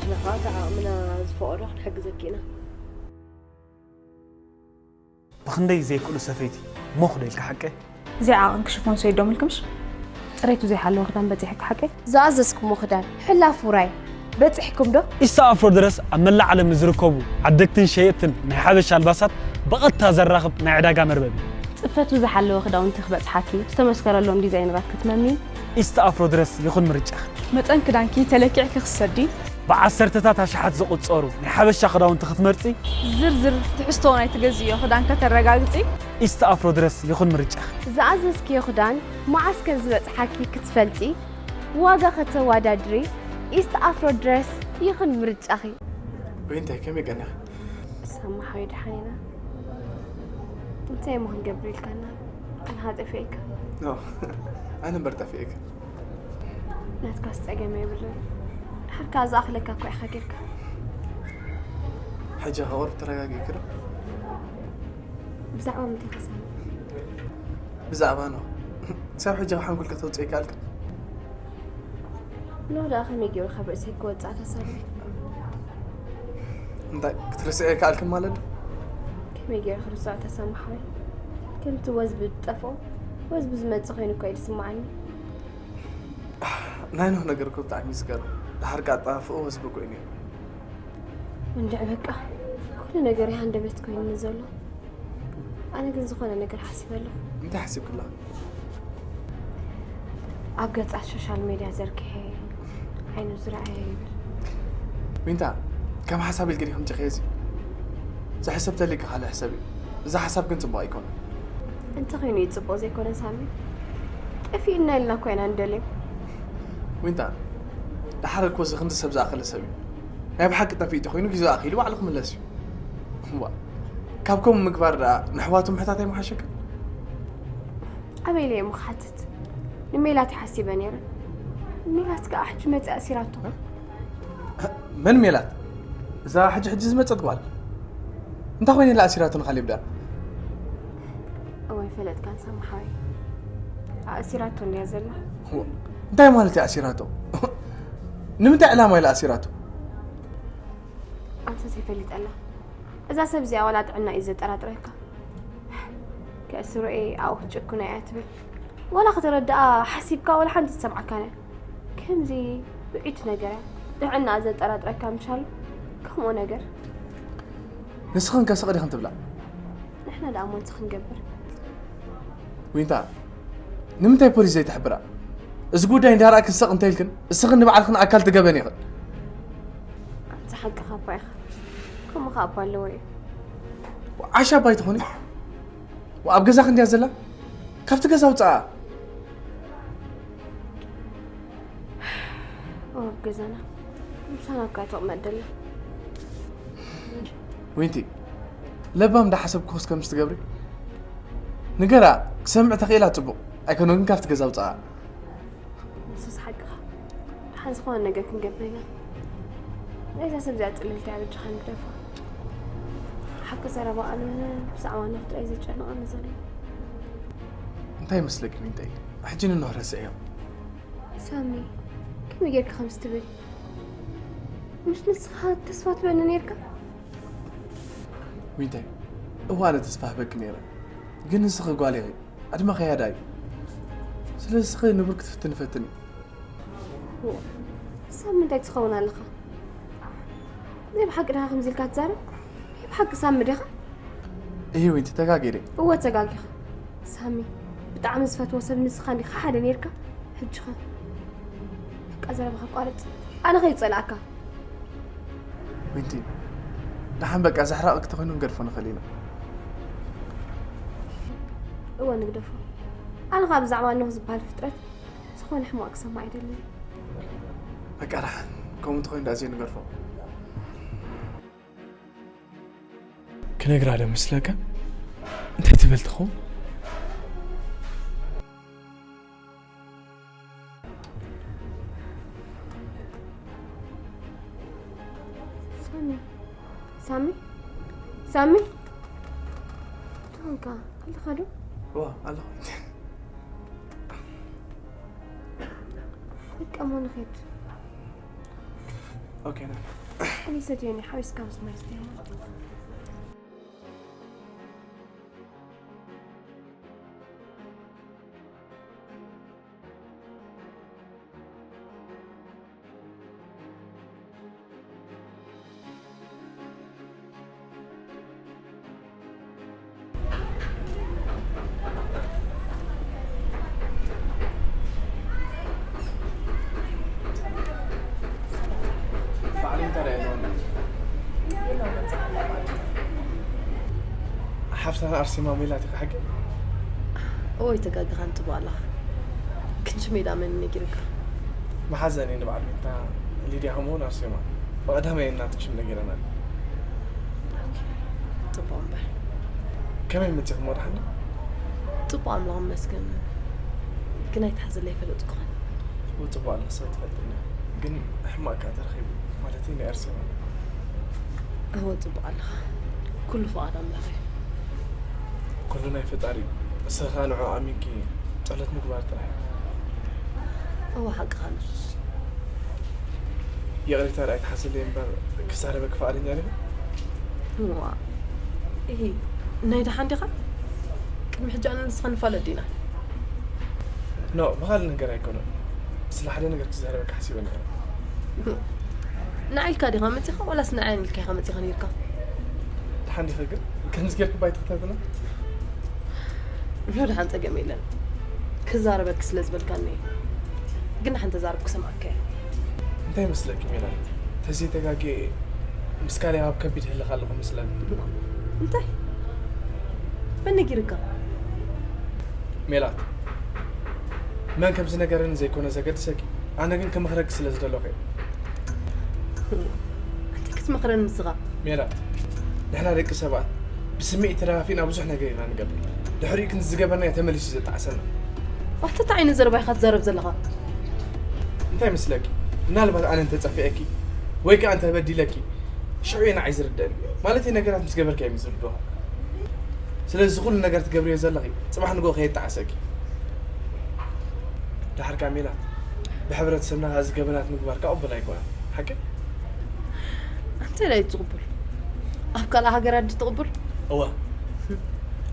ንሕና ከኣ እቲ ዓቕምና ዝፈቐዶ ክንሕግዘኪ ኢና። ብኽንደይ ዘይክእሉ ሰፈይቲ ሞኽ ዶ ኢልካ ሓቀ? እዚኣ ዓቐንኪ ሽፎን ሰይዶም ኢልክምሽ? ጽሬቱ ዘይሓለወ ክዳን በጺሕኪ ሓቀይ? ዝኣዘዝኩሞ ክዳን ሕላፍ ውራይ በጺሕኩም ዶ? ኢስታ ኣፍሮ ድረስ ኣብ መላእ ዓለም ንዝርከቡ ዓደግትን ሸየጥትን ናይ ሓበሻ ኣልባሳት ብቐጥታ ዘራኽብ ናይ ዕዳጋ መርበብ እዩ። ጽፈቱ ዝሓለወ ክዳውንቲ ክበጽሓኪ ዝተመስከረሎም ዲዛይነራት ክትመሚ። ኢስታ ኣፍሮ ድረስ ይኹን ምርጫኺ። መጠን ክዳንኪ ተለኪዕኪ ክትሰዲ። ብዓሰርተታት ኣሽሓት ዝቑጸሩ ናይ ሓበሻ ክዳውንቲ ክትመርጺ። ዝርዝር ትሕዝቶ ናይ ትገዝእዮ ክዳን ከተረጋግጺ። ኢስት ኣፍሮ ድረስ ይኹን ምርጫኺ። ዝኣዘዝክዮ ክዳን መዓስ ከም ዝበጽሓኪ ክትፈልጢ፣ ዋጋ ከተወዳድሪ፣ ኢስት ኣፍሮ ድረስ ይኹን ምርጫኺ። ዊንታይ ከመይ ቀኒኻ? ሳማ ሓወይ ደሓን ኢና። እንታይ እሞ ክንገብር ኢልካና? ኣንሃ ጠፊእካ። ኖ ኣነ እምበር ጠፊእካ። ናትካስ ጸገም የብሉን። ድሓር ከኣ ዝኣኽለካ እኮ ኢኻ ጌርካ። ሕጂ ከ ቁሩብ ተረጋጊእኪ ዶ? ብዛዕባ ምንታይ ተሳኒ? ብዛዕባ ኖ ክሳብ ሕጂ ካብ ሓንጎልኪ ከተውፅኦ ኣይከኣልክን። ኖ ደኣ ከመይ ገይሩ ካብ ርእሰይ ክወፅኣ ተሳኒ? እንታይ ክትርስዐ ይከኣልክን ማለት ዶ? ከመይ ገይረ ክርስዖ ተሰማሓወይ? ከምቲ ወዝ ብጠፍኦ ወዝ ብዝመጽእ ኮይኑ እኮ እዩ ዝስማዓኒ። ናይ ኖህ ነገር እኮ ብጣዕሚ እዩ ዝገርም። ድሓር ከኣ ኣጠፋፍኦ ወዝ ብኮይ ነይሩ። እንድዕ በቃ ኩሉ ነገር ይሃንደበት ኮይኑኒ ዘሎ። ኣነ ግን ዝኾነ ነገር ሓሲበ ኣለኹ። እንታይ ሓሲብክላ? ኣብ ገጻት ሶሻል ሜድያ ዘርግሐ ዓይኑ ዝረኣየ ይብል። ዊንታ፣ ከም ሓሳብ ኢልክን ኢኹም ጭኸየዚ። ዝሕሰብ ተልይካ ካልእ ሕሰብ እዩ። እዚ ሓሳብ ግን ጽቡቕ ኣይኮነ። እንተኾይኑ እዩ ጽቡቕ ዘይኮነ ሳሚ። ጠፊእና ኢልና እኮ ኢና ንደልዮ። ዊንታ፣ ድሓር እኮ እዚ ክንዲ ሰብ ዝኣኸለ ሰብ እዩ። ናይ ብሓቂ ጠፊእ ተኾይኑ ግዜኡ ኣኺሉ ባዕሉ ክምለስ እዩ። ዋ፣ ካብ ከምኡ ምግባር ደኣ ንሕዋቱ ምሕታት ኣይምሓሸክን? ኣበይ ኢለ እየ እሞ ክሓትት? ንሜላት ይሓሲበ ነይረ። ሜላት ከኣ ሕጂ መጺኣ ኣሲራቶ። መን ሜላት? እዛ ሕጂ ሕጂ ዝመጸት ጓል? እንታይ ኮይነ ኢላ ኣሲራቶ ንኻሌብ ደኣ? እወ ኣይፈለጥካን ሳሚ ሓወይ። ኣእሲራቶ እንድያ ዘላ። እንታይ ማለት እያ ኣሲራቶ? ንምንታይ ዕላማ ኢላ ኣሲራቶ? ኣንተ ዘይፈሊጠላ እዛ ሰብ እዚኣ ዋላ ጥዕና እዩ ዘጠራጥረካ። ከእስሮ እየ ኣብኡ ክትጭክኖ እያ ትብል። ዋላ ከተረድኣ ሓሲብካ ዋላ ሓንቲ ትሰምዓካን እያ። ከምዚ ብዒቲ ነገር እያ። ጥዕና ዘጠራጥረካ ምሻሉ ከምኡ ነገር። ንስኽን ከ ስቕ ዲኽን ትብላ? ንሕና ደኣ እሞ እንታይ ክንገብር? ዊንታ፣ ንምንታይ ፖሊስ ዘይትሕብራ? እዚ ጉዳይ እንዳረኣክን ስቕ እንተይልክን እስኽን ንባዕልኽን ኣካል ትገበን ኢኽን። ኣንተ ሓቅኻ እባ ኢኻ። ከምኡ ኸኣ እባ ኣለዎ እዩ። ዓሻ እባ ኣይትኾኒ? ኣብ ገዛኺ እንድያ ዘላ? ካብቲ ገዛ ውፅኣ። ኣብ ገዛና ምሳና እኳ ተቕመጥ ደላ። ዊንቲ፣ ለባም እንዳሓሰብኩ ክስ ከም ዝትገብሪ ንገራ። ክሰምዕ ተኽኢላ ጽቡቕ ኣይኮነ ግን ካብቲ ገዛ ውፅኣ። ንሱስ ሓቅኻ። ደሓን ዝኾነ ነገር ክንገብር ኢና። ናይዛ ሰብ እዚኣ ጥልልቲ ኣብ እጅኻ ንግደፋ። ሓቂ ዘረባ ኣነ ብዛዕባ ኖህ ጥራይ ዘጨንቐኒ ዘሎ። እንታይ ይመስለኪ ዊንተይ? ሕጂ ንኖህ ረስዕዮ። ሳሚ፣ ከመይ ጌርካ ከምዚ ትብል? ምሽ ንስኻ ተስፋ ትበኒ ኔርካ? ዊንተይ፣ እወ ኣነ ተስፋ ህበኪ ነይረ። ግን ንስኺ ጓል ኢኺ፣ ዕድመኺ ያዳ እዩ። ስለዚ ንስኺ ንቡር ክትፍትኒ ፈትኒ። ሳሚ እንታይ ትኸውን ኣለኻ? ናይ ብሓቂ ዲኻ ከምዚ ኢልካ ትዛረብ? ናይ ብሓቂ ሳሚ ዲኻ? እሂ ዊንቲ፣ ተጋጊረ። እወ ተጋጊኻ። ሳሚ፣ ብጣዕሚ ዝፈትዎ ሰብ ንስኻ እንዲኻ ሓደ ኔርካ። ሕጂ ኸ? በቃ ዘረባኻ ኣቋርጽ። ኣነ ከይጸልኣካ። ዊንቲ፣ ደሓን በቃ ዘሕራቕ ክተኾይኑ ንገድፎ ንኽእል ኢና። እወ ንግደፎ። ኣነ ኸኣ ብዛዕባ ኖህ ዝበሃል ፍጥረት ዝኾነ ሕማቕ ክሰማዕ ኣይደልን። በቃ ደሓን ከምኡ እንተኾይኑ ደኣ ዘይንገድፎ። ክነግራ ዶ መስለካ? እንታይ ትብል ትኸውን? ሳሚ፣ ሳሚ፣ ሳሚ፣ እንታይ ኾንካ? ኣለኻ ዶ? ዋ፣ ኣለኹ። በቃ እሞ ንኺድ። ኦኬ፣ ና። እኔ ሰትየኒ ሓዊስካ ምስ ማይ ስትየኒ። ሓፍታና ኣርሴማ ሜላት ኢኻ ሓቂ? እወ ኣይተጋግኻን ጽቡቕ ኣለኻ። ክንቺ ሜዳ መን ነጊርካ? መሓዘን እየ ንበዓል ቤትና ሊድያ ከምኡውን ኣርሴማ ብቐዳማይ እየ ናትክሽም ነጊረናል። ጽቡቕ እምበር። ከመይ መጺኹም ወድሓን? ጽቡቕ ኣምላኽ ይመስገን። ግን ኣይትሓዘለይ ኣይፈለጥኩኻን። እወ ጽቡቕ ኣለኺ ሰብ ትፈልጥኒ። ግን ሕማቕ ከኣ ተረኺቡ ማለተይ ናይ ኣርሴማ። እወ ጽቡቕ ኣለኻ። ኩሉ ፍቓድ ኣምላኽ እዩ። ኩሉ ናይ ፈጣሪ እዩ። ንስኺ ከኣ ንዕኡ ኣሚንኪ ጸሎት ምግባር ጥራሕ እዩ። እወ ሓቅኻ ንሱስ። ይቕሬታ ደኣ ኣይትሓዝለይ እምበር ክዛረበኪ ፍቓደኛ ዲኺ? እዋ፣ እሂ፣ ናይ ደሓን ዲኻ? ቅድሚ ሕጂ ኣነ ንስኻ ንፋለጥ ዲና? ኖ፣ ብኻልእ ነገር ኣይኮነን። ስለ ሓደ ነገር ክዛረበካ ሓሲበ ነይረ። ንዓይ ኢልካ ዲኻ መጺኻ ዋላስ ንዓይ ኢልካ ኢኻ መጺኻ ነይርካ? ደሓን ዲኻ ግን? ከምዚ ጌርክ ባይ ትኽተትና? ኖ፣ ደሓን ጸገም የለን። ክዛረበኪ ስለ ዝበልካኒ እየ። ግን ደሓን ተዛረብ ክሰምዓካ እየ። እንታይ መስለኪ ሜላት? ተዘይተጋግየ ምስ ካሌብ ኣብ ከቢድ ህልኽ ኣለኹ መስለኒ። እንታይ? መን ነጊርካ? ሜላት፣ መን ከም ዝነገረኒ ዘይኮነ ዘገድሰኪ፣ ኣነ ግን ክመኽረኪ ስለ ዝደለኹ እየ። እንታይ ክትመኽረኒ ንስኻ? ሜላት፣ ንሕና ደቂ ሰባት ብስምዒት ተደፋፊእና ብዙሕ ነገር ኢና ንገብር። ድሕሪኡ ግን ዝገበርናዮ ተመሊሱ ዘጣዕሰና። ኣታ እንታይ ዓይነት ዘረባ ኢኻ ትዛረብ ዘለኻ? እንታይ መስለኪ? ምናልባት ኣነ እንተጸፊዐኪ ወይ ከኣ እንተበዲለኪ ሽዑ እዩ ንዓይ ዝርደኒ። ማለት ነገራት ምስ ገበርካ እዮም ዝርድኡኻ። ስለዚ እዚ ኩሉ ነገር ትገብርዮ ዘለኺ ጽባሕ ንግሆ ከየጣዕሰኪ። ደሓር ከኣ ሜላት፣ ብሕብረተሰብና እዚ ገበናት ምግባር ከኣ ቅቡል ኣይኮነን። ሓቂ? እንታይ ኢላ እዩ ትቕቡል? ኣብ ካልእ ሃገራት ድዩ ትቕቡል? እወ፣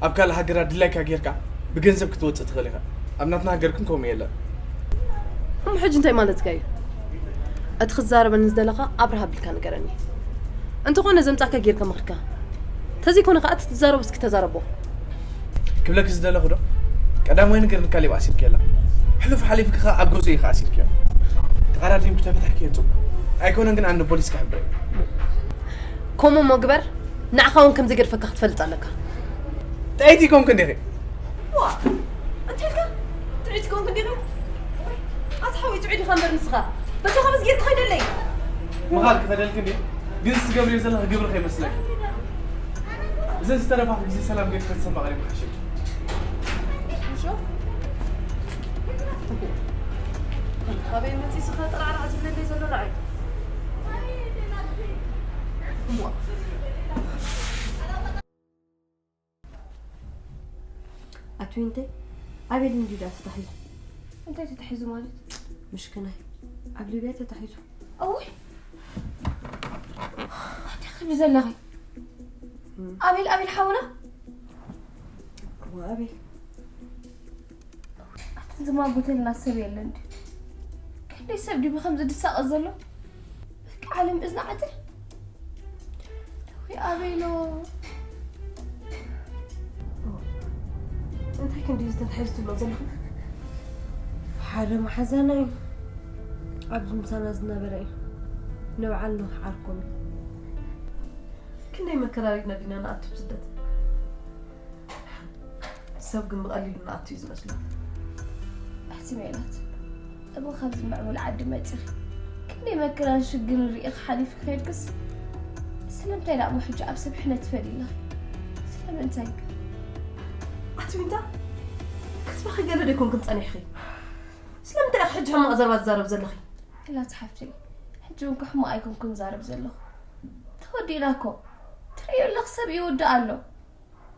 ኣብ ካልእ ሃገራት ድላይካ ጌርካ ብገንዘብ ክትወጽእ ትኽእል ኢኻ። ኣብ ናትና ሃገር ግን ከምኡ የለን። እሞ ሕጂ እንታይ ማለትካ እዩ? እቲ ክትዛረበኒ ዝደለኻ ኣብርሃ ኣቢልካ ንገረኒ። እንተኾነ ዘምጻካ ጌርካ ምኽርካ። ተዘይኮነ ከኣ እቲ ትዛረቦ እስኪ ተዛረቦ። ክብለኪ ዝደለኹ ዶ? ቀዳማይ ነገር ንካሌብ ኣሲርኪ የላ። ሕሉፍ ሓሊፍኪ ከኣ ኣብ ገዝኡ ኢኻ ኣሲርኪዮ። ተቐዳዲምኪ ተፈታሕኪዮ ጽቡቕ። ኣይኮነን ግን ኣነ ፖሊስ ክሕብረ። ከምኡ እሞ ግበር፣ ንዓኻ እውን ከም ዘይገድፈካ ክትፈልጥ ኣለካ። ጥዕይቲ ኮንኪ እንዲኺ። ዋ፣ እንታይ ኢልካ? ጥዕይቲ ኮንኪ እንዲኺ? ኣታ ሓወይ ጥዑይ ዲኻ እምበር ንስኻ? በጃኻ በዚ ጌርካ ከይደለይ። ምኻድ ክኸደልኪ እንዲ ግን ትገብርዮ ዘለኺ ግብሪ ከይመስለኪ። እዘን ዝተረፋ ግዜ ሰላም ጌርኪ ከተሰማቕሪ ምሓሸኪ። ምሾ? ኣበይ መፂ ስኻ ጠራዕራዕ ዝብለለይ ዘሎ ንዓይ? እሞ ኣቲ ዊንተይ፣ ኣቤል እንድዩ ደኣ ተታሒዙ። እንታይ ተታሒዙ ማለት? ምሽክናይ ኣብ ሊብያ ተታሒዙ። እውይ፣ እንታይ ክትብሊ ዘለኺ? ኣቤል፣ ኣቤል ሓውና? እወ ኣቤል። ኣትን ዝማጎተልና ሰብ የለን ድዩ? ክንደይ ሰብ ድዩ ብኸምዚ ድሳቐ ዘሎ? በቃ ዓለም እዝና ዓጽያ። ወይ ኣቤሎ። እንታይ ክንዲ ዝተታሒዙ ትብሎ ዘለኹም? ሓደ መሓዛና እዩ ኣብዚ ምሳና ዝነበረ እዩ። ንበዓል ኖህ ዓርኮም እዩ። ክንደይ መከራሪና ዲና ንኣቱ ብስደት። ሰብ ግን ብቐሊሉ ንኣቱ እዩ ዝመስሎ። ኣቲ ሜላት፣ እሞ ካብዚ ምዕቡል ዓዲ መጺኺ ክንደይ መከራን ሽግርን ርኢኺ ሓሊፍኪ ከይድክስ፣ ስለምንታይ ደኣ እሞ ሕጂ ኣብ ሰብ ሕነ ትፈዲ ኣለኺ? ስለምንታይ? ኣቲ ዊንታ፣ ክትበኺ ገለ ዶ ኣይኮንክን ጸኒሕኺ? ስለምንታይ ኢኺ ሕጂ ሕማቕ ዘረባ ትዛረብ ዘለኺ? ሜላት ሓፍተይ፣ ሕጂ እውን ሕማቕ ኣይኮንኩን ዛረብ ዘለኹ። ተወዲእና እኮ። ትርእዮ ኣለኺ ሰብ ይውዳእ ኣሎ።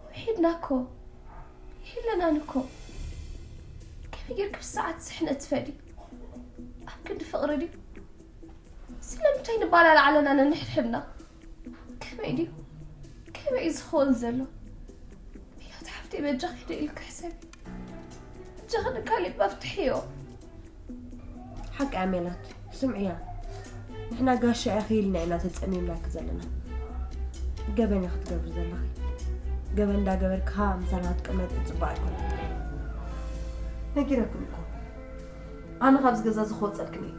ውሒድና እኮ የለናን እኮ። ከመይ ጌርኪ ብሰዓት ስሕነት ትፈዲ? ኣብ ክንዲ ፍቕሪ ድዩ? ስለምንታይ ንባላላዕ ኣለና ነንሕድሕድና? ከመይ ድዩ? ከመይ እዩ ዝኸውን ዘሎ? ሜላት ሓፍተይ በጃኺ ደይ ኢልኪ ሕሰቢ። በጃኺ ንካሌብ ኣፍትሕዮ። ሓቂ እያ ሜላት፣ ስምዕያ፣ ንሕና ጋሻ ኢኺ ኢልና ኢና ተጸሚምናኪ ዘለና። ገበን ኢኺ ትገብሪ ዘለኺ። ገበን እንዳገበርኪ ምሳና ክትቅመጢ ጽቡቕ ኣይኮነን። ነጊረክን እኮ፣ ኣነ ካብዚ ገዛ እዚ ክወጸልክን እየ።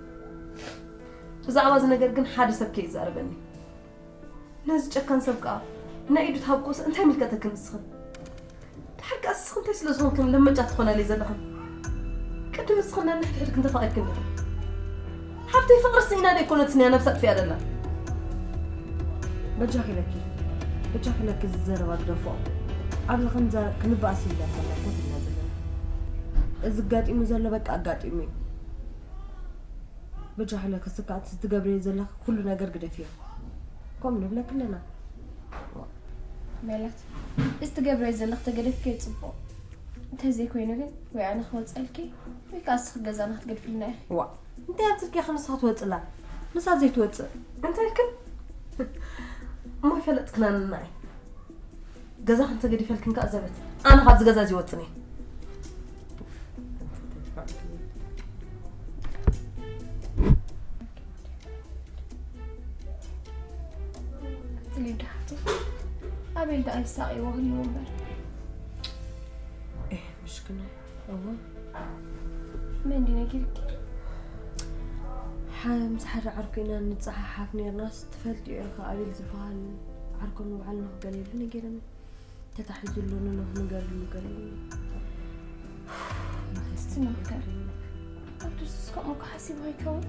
ብዛዕባ እዚ ነገር ግን ሓደ ሰብ ከይዛረበኒ። ነዚ ጨካን ሰብ ከኣ ናይ ኢዱ ትሃብኮስ እንታይ ይምልከተክን ንስኽን? ድሓር ከኣ ንስኺ እንታይ ስለ ዝኾንክን ለመጫት ትኾናለይ ዘለኽን? ቅድም ንስኽን ነንሕድሕድክን ተፋቒርክን ዲኽን? ሓፍተይ ፍቕሪ ስኢና ዶ ኣይኮነትን እያ ነብሳ ኣጥፊኣ ዘላ? በጃኺ ኢለኪ፣ በጃኺ ኢለኪ እዚ ዘረባ ግደፎ። ኣብዚ ክንዛ-፣ ክንበኣስ ኢልና ኣይኮና ኮፍ ኢልና ዘለና። እዚ ኣጋጢሙ ዘሎ በቃ ኣጋጢሙ እዩ። በጃኺ ኢለኪ እስኪ እቲ ትገብርዮ ዘለኺ ኩሉ ነገር ግደፍዮ። ከምኡ ንብለኪ ኣለና። ሜላት፣ እዚ ትገብርዮ ዘለኺ ተገደፍክዮ ጽቡቕ። እንተዘይኮይኑ ግን ወይ ኣነ ክወጸልኪ ወይ ከኣ እስኺ ገዛና ክትገድፍልና ኢኺ። ዋእ፣ እንታይ ኣብ ትልኪ ኢኺ ንስኻ ትወጽላ? ንሳ ዘይትወጽእ። እንታይ ኢልክን? እሞ ይፈለጥክናንና እዩ። ገዛ ክንተ ገዲፈልክን ከኣ ዘበት። ኣነ ካብዚ ገዛ እዚ ይወጽን እየ። ትሊዳ ሓፍተይ፣ ኣቤል ደኣ ይሳቐይዎ ህልው እምበር። ኤህ፣ ምሽክና። እወ። መን ድዩ ነጊርኪ? ሓ-፣ ምስ ሓደ ዓርኩ ኢና ንጸሓሓፍ ኔርናስ፣ ትፈልጥዮ ኢኺ ኣቤል ዝበሃል ዓርኮም ንባዕልና ገለ ኢሉ ነጊርኒ። ተታሒዙ ኣሎ ንኖህ ንገርሉ ገለ ኢሉ። እስቲ ንሞክር። ኣብቲ ንሱስ ከምኡ እኮ ሓሲቡ ኣይከውን።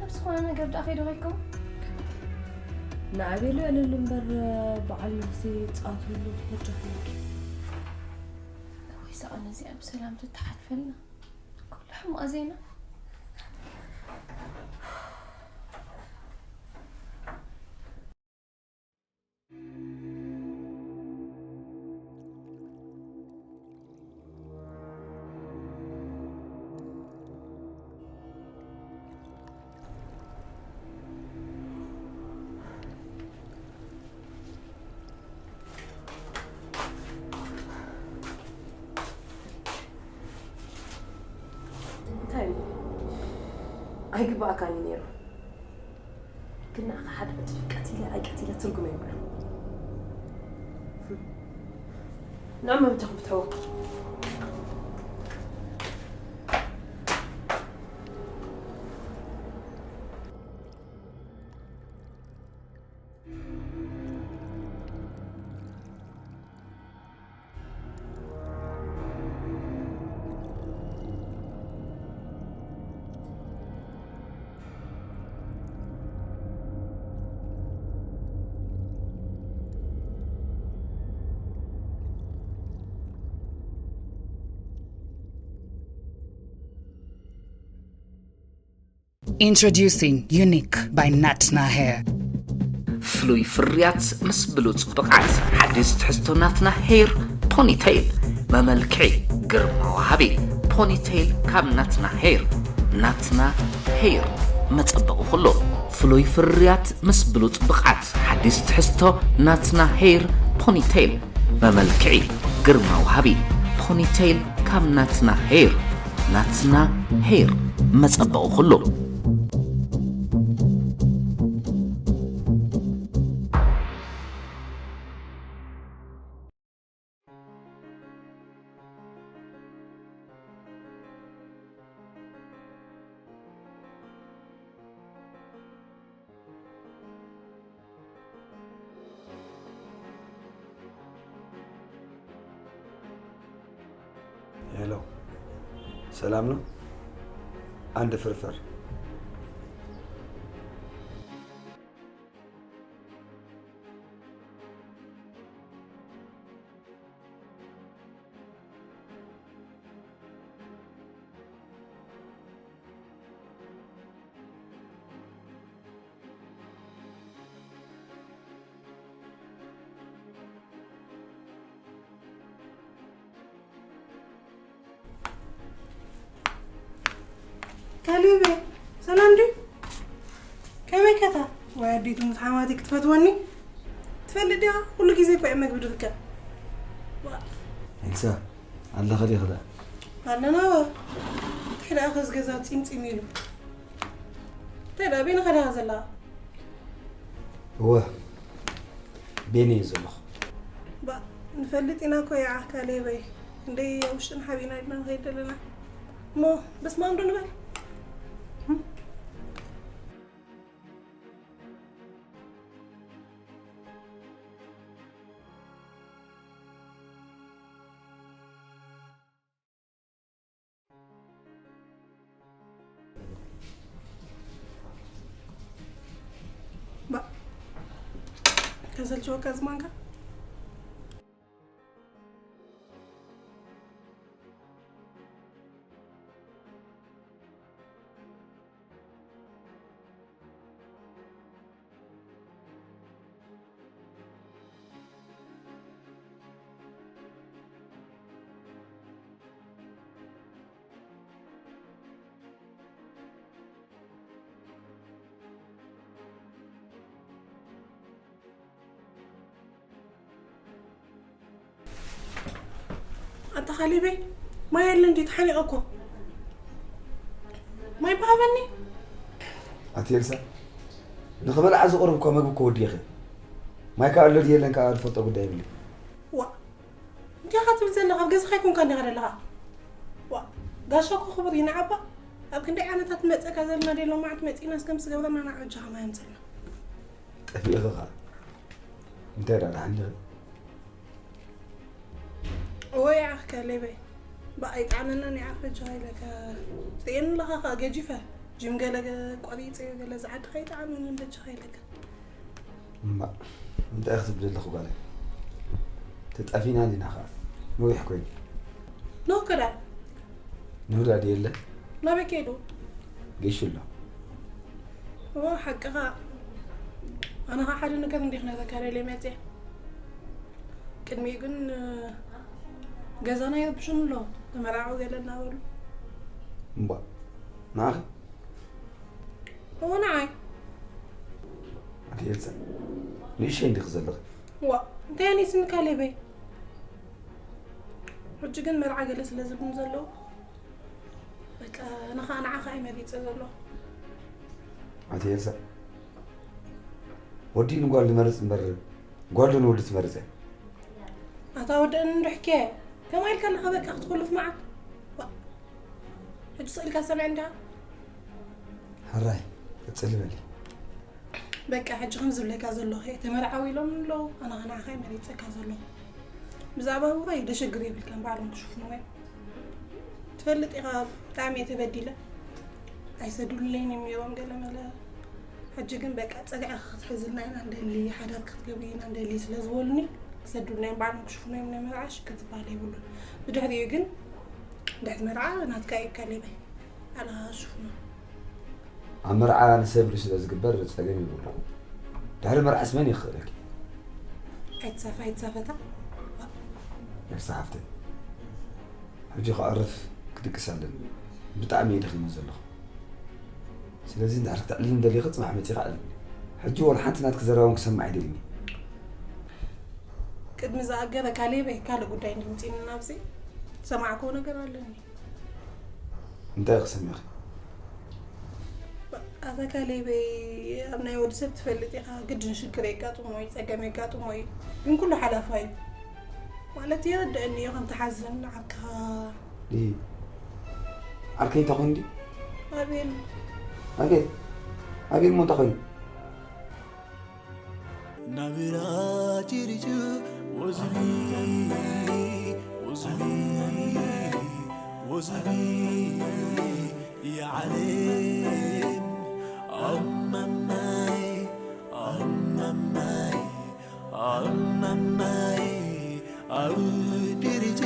ኣብ ዝኾነ ነገር ደኣ ከይዱ ኣይከውን። ንኣቤል የዕልሉ እምበር በዓል ነፍሲ ጻትሉ ሕቶ ሕልኪ። ወይ ሰኣን እዚኣ ብሰላም ትተሓልፈልና። ኩሉ ሕማቕ ዜና። እንታይ እዩ? ኣይግባኣካን እዩ ነይሩ። ግን ንዓኻ ሓደ ዕጽፊ ቀቲለ ኣይቀቲለ ትርጉም የብሉን። ንዕመ ብጃኹም ፍትሕዎ። Introducing Unique by Natna Hair. ፍሉይ ፍርያት ምስ ብሉጽ ብቕዓት። ሓዲስ ትሕዝቶ ናትና ሄር ፖኒቴይል። መመልክዒ ግርማ ወሃቢ ፖኒቴይል ካብ ናትና ሄር። ናትና ሄር መጸበቒ ኩሉ። ፍሉይ ፍርያት ምስ ብሉጽ ብቕዓት። ሓዲስ ትሕዝቶ ናትና ሄር ፖኒቴይል። መመልክዒ ግርማ ወሃቢ ፖኒቴይል ካብ ናትና ሄር። ናትና ሄር መጸበቒ ኩሉ። ሄሎ፣ ሰላም ነው? አንድ ፍርፍር። ካሌበ፣ ሰላም ድዩ? ከመይ ከታ? ወይ ኣዴቱ ምስ ሓማቲ ክትፈትወኒ? ትፈልጥ ዲኻ? ኩሉ ግዜ እኮ እየ መግቢ ድፍከ። ዋ። ኤልሳ፣ ኣለኸ ዲኺ ደኣ? ኣለና ዋ። እንታይ ደኣ ከዚ ገዛ ፂምፂም ኢሉ? እንታይ ደኣ በይንኻ ዲኻ ዘለኻ? እወ፣ ቤነ እየ ዘለኹ። ባ፣ ንፈልጥ ኢና እኮ ይዓ ካሌበይ። እንደይ ኣብ ውሽጥና ሓቢእና ኢልና ንኸይድ ዘለና። እሞ በስመ ኣብ ዶ ንበል? ባ፣ ከሰልችወካ ዝማንካ? ካሌበይ፣ ማይ ኣለ እንዲ ተሓኒቐ እኮ። ማይ ብሃበኒ። ኣቲ ኤልሳ፣ ንኽበልዓ ዝቐረብኳ መግቢ እኮ ወዲእኺ። ማይ ከኣ ኣሎ ድዩ የለን ከኣ ዝፈልጦ ጉዳይ የብለይ። ዋ፣ እንታይ ኢኻ ትብል ዘለኻ? ኣብ ገዛኻ ኣይኮንካን ዲኻ ዘለኻ? ዋ፣ ጋሻ እኮ ክቡር እዩ ንዓባ። ኣብ ክንደይ ዓመታት ንመጸካ ዘለና ደሎ መዓት መጺእና እስከ ምስ ገብረና ናብ ዕጃኻ ማይ ኣምጽልና። ጠፊእኺ ኸኣ። እንታይ ደኣ ደሓን ዲኺ? ወይ ዓኽ ካሌበይ፣ ብኣይ ጣዕመናን ይዓኽ በጃኻ ኢለካ። ጽየኒ ኣለኻ ኸኣ ገጂፈ። ጅም ገለ ገ-፣ ቆሪጸዮ ገለ ዝዓድኻ ይጣዕመንን በጃኻ ኢለካ። እምባእ፣ እንታይ ክትብል ዘለኹ ጓለይ? ተጣፊና ዲና ኸኣ። ነዊሕ ኮይኑ። ኖህ ከ ደኣ? ኖህ ደኣ ድየለ? ናበይ ከይዱ? ጌሹ ኣሎ። ኦ፣ ሓቅኻ። ኣነ ኸኣ ሓደ ነገር እንዲኽ ነዘካርያ ኢለ መጽየ። ቅድሚኡ ግን፣ ገዛና ይረብሹን ኣለዉ። ተመራዓዊ ገለ እናበሉ። እምባእ፣ ንዓኺ? እወ፣ ንዓይ። ኣቲ ኤልሳ፣ ንእሽተይ እንዲኺ ዘለኺ። ዋ፣ እንታይ ኣኒስኒ ካሌበይ? ሕጂ ግን መርዓ ገለ ስለ ዝብሉኒ ዘለዉ፣ በቃ፣ ኣነ ኸኣ ንዓኻ እየ መሪጸ ዘለኹ። ኣቲ ኤልሳ፣ ወዲ ንጓል ዝመርጽ እምበር፣ ጓል ዶ ንወዲ ትመርጽ እያ? ኣታ ወደን እንድሕኬ፣ ከማይ ኢልካ ኣለኻ በቃ ክትኮልፍ መዓት። ዋ፣ ሕጂ ስቕ ኢልካ ሰምዕ እንዳ። ሕራይ፣ ቅጽል በሊ። በቃ፣ ሕጂ ከም ዝብለካ ዘለኹ እየ፣ ተመርዓዊ ኢሎም ኣለዉ፣ ኣነ ኸኣ ንዓኻ እየ መሪጸካ ዘለኹ። ብዛዕባ ህይወተይ ደሸግር የብልካን፣ ባዕሎም ክሽፍንዎ እዮም። ትፈልጥ ኢኻ፣ ብጣዕሚ እየ ተበዲለ። ኣይሰዱልለይን እዮም ነይሮም ገለ መለ። ሕጂ ግን በቃ፣ ጸግዕኺ ክትሕዝልና ኢና እንደሊ፣ ሓዳርኪ ክትገብሪ ኢና እንደሊ ስለ ዝበሉኒ፣ ክሰዱልና እዮም፣ ባዕሎም ክሽፍኑ እዮም፣ ናይ መርዓ ሽግር ዝበሃል የብሉን። ብድሕሪኡ ግን፣ ድሕሪ መርዓ ናትካ እዩ ካሌበይ። ኣላ ሽፍኑ። ኣብ መርዓ ንሰብ ኢሉ ስለ ዝግበር ጸገም የብሉን። ድሕሪ መርዓስ መን ይኽእለኪ? ኣይትሳፈ-፣ ኣይትሳፈታ። ኤልሳ ሓፍተይ፣ ሕጂ ከዕርፍ ክድቅስ ኣለኒ። ብጣዕሚ እየ ደኺመ ዘለኹ። ስለዚ እንድሕር ክተዕልልኒ ደሊኺ ጽባሕ መጺኺ ኣዕልልኒ። ሕጂ ወላ ሓንቲ ናትኪ ዘረባ እውን ክሰምዕ ኣይደልን እየ። ቅድሚ ዝኣገረ ካሌበይ ካልእ ጉዳይ እንድምጺእኒ ናብዚ ዝሰማዕክዎ ነገር ኣለኒ። እንታይ ኢኺ ሰሚዕኺ? ኣታ ካሌበይ፣ ኣብ ናይ ወዲ ሰብ ትፈልጥ ኢኻ፣ ግድን ሽግር የጋጥሞ እዩ፣ ጸገም የጋጥሞ እዩ። ግን ኩሉ ሓላፋይ እዩ። ማለት ይርድአኒ እዩ ከም ትሓዝን ዓርክኻ። እይ፣ ዓርከይ እንታይ ኮይኑ ድዩ? ኣቤል። ኣቤል? ኣቤል እሞ እንታይ ኮይኑ? ናብራ ጭርጩ ወዝቢ፣ ወዝቢ፣ ወዝቢ፣ የዓለም ኣማማይ፣ ኣማማይ፣ ኣማማይ፣ ኣብ ጭርጩ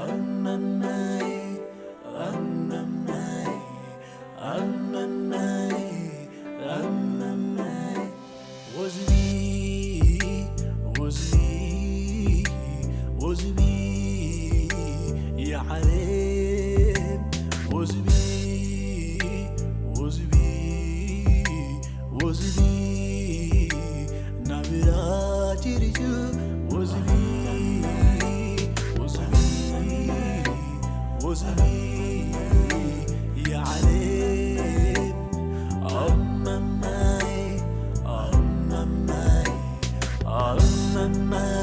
ኣማማይ፣ ኣማማይ፣ ኣማማይ፣ ኣማማይ። ወዝቢ፣ ወዝቢ፣ ወዝቢ፣ የዓለም ወዝቢ፣ ወዝቢ፣ ወዝቢ፣ ናብራ ጭርጩ ወዝቢ፣ ወዝቢ፣ ወዝቢ፣ የዓለም ኣማማይ፣ ኣማማይ፣ ኣማማይ።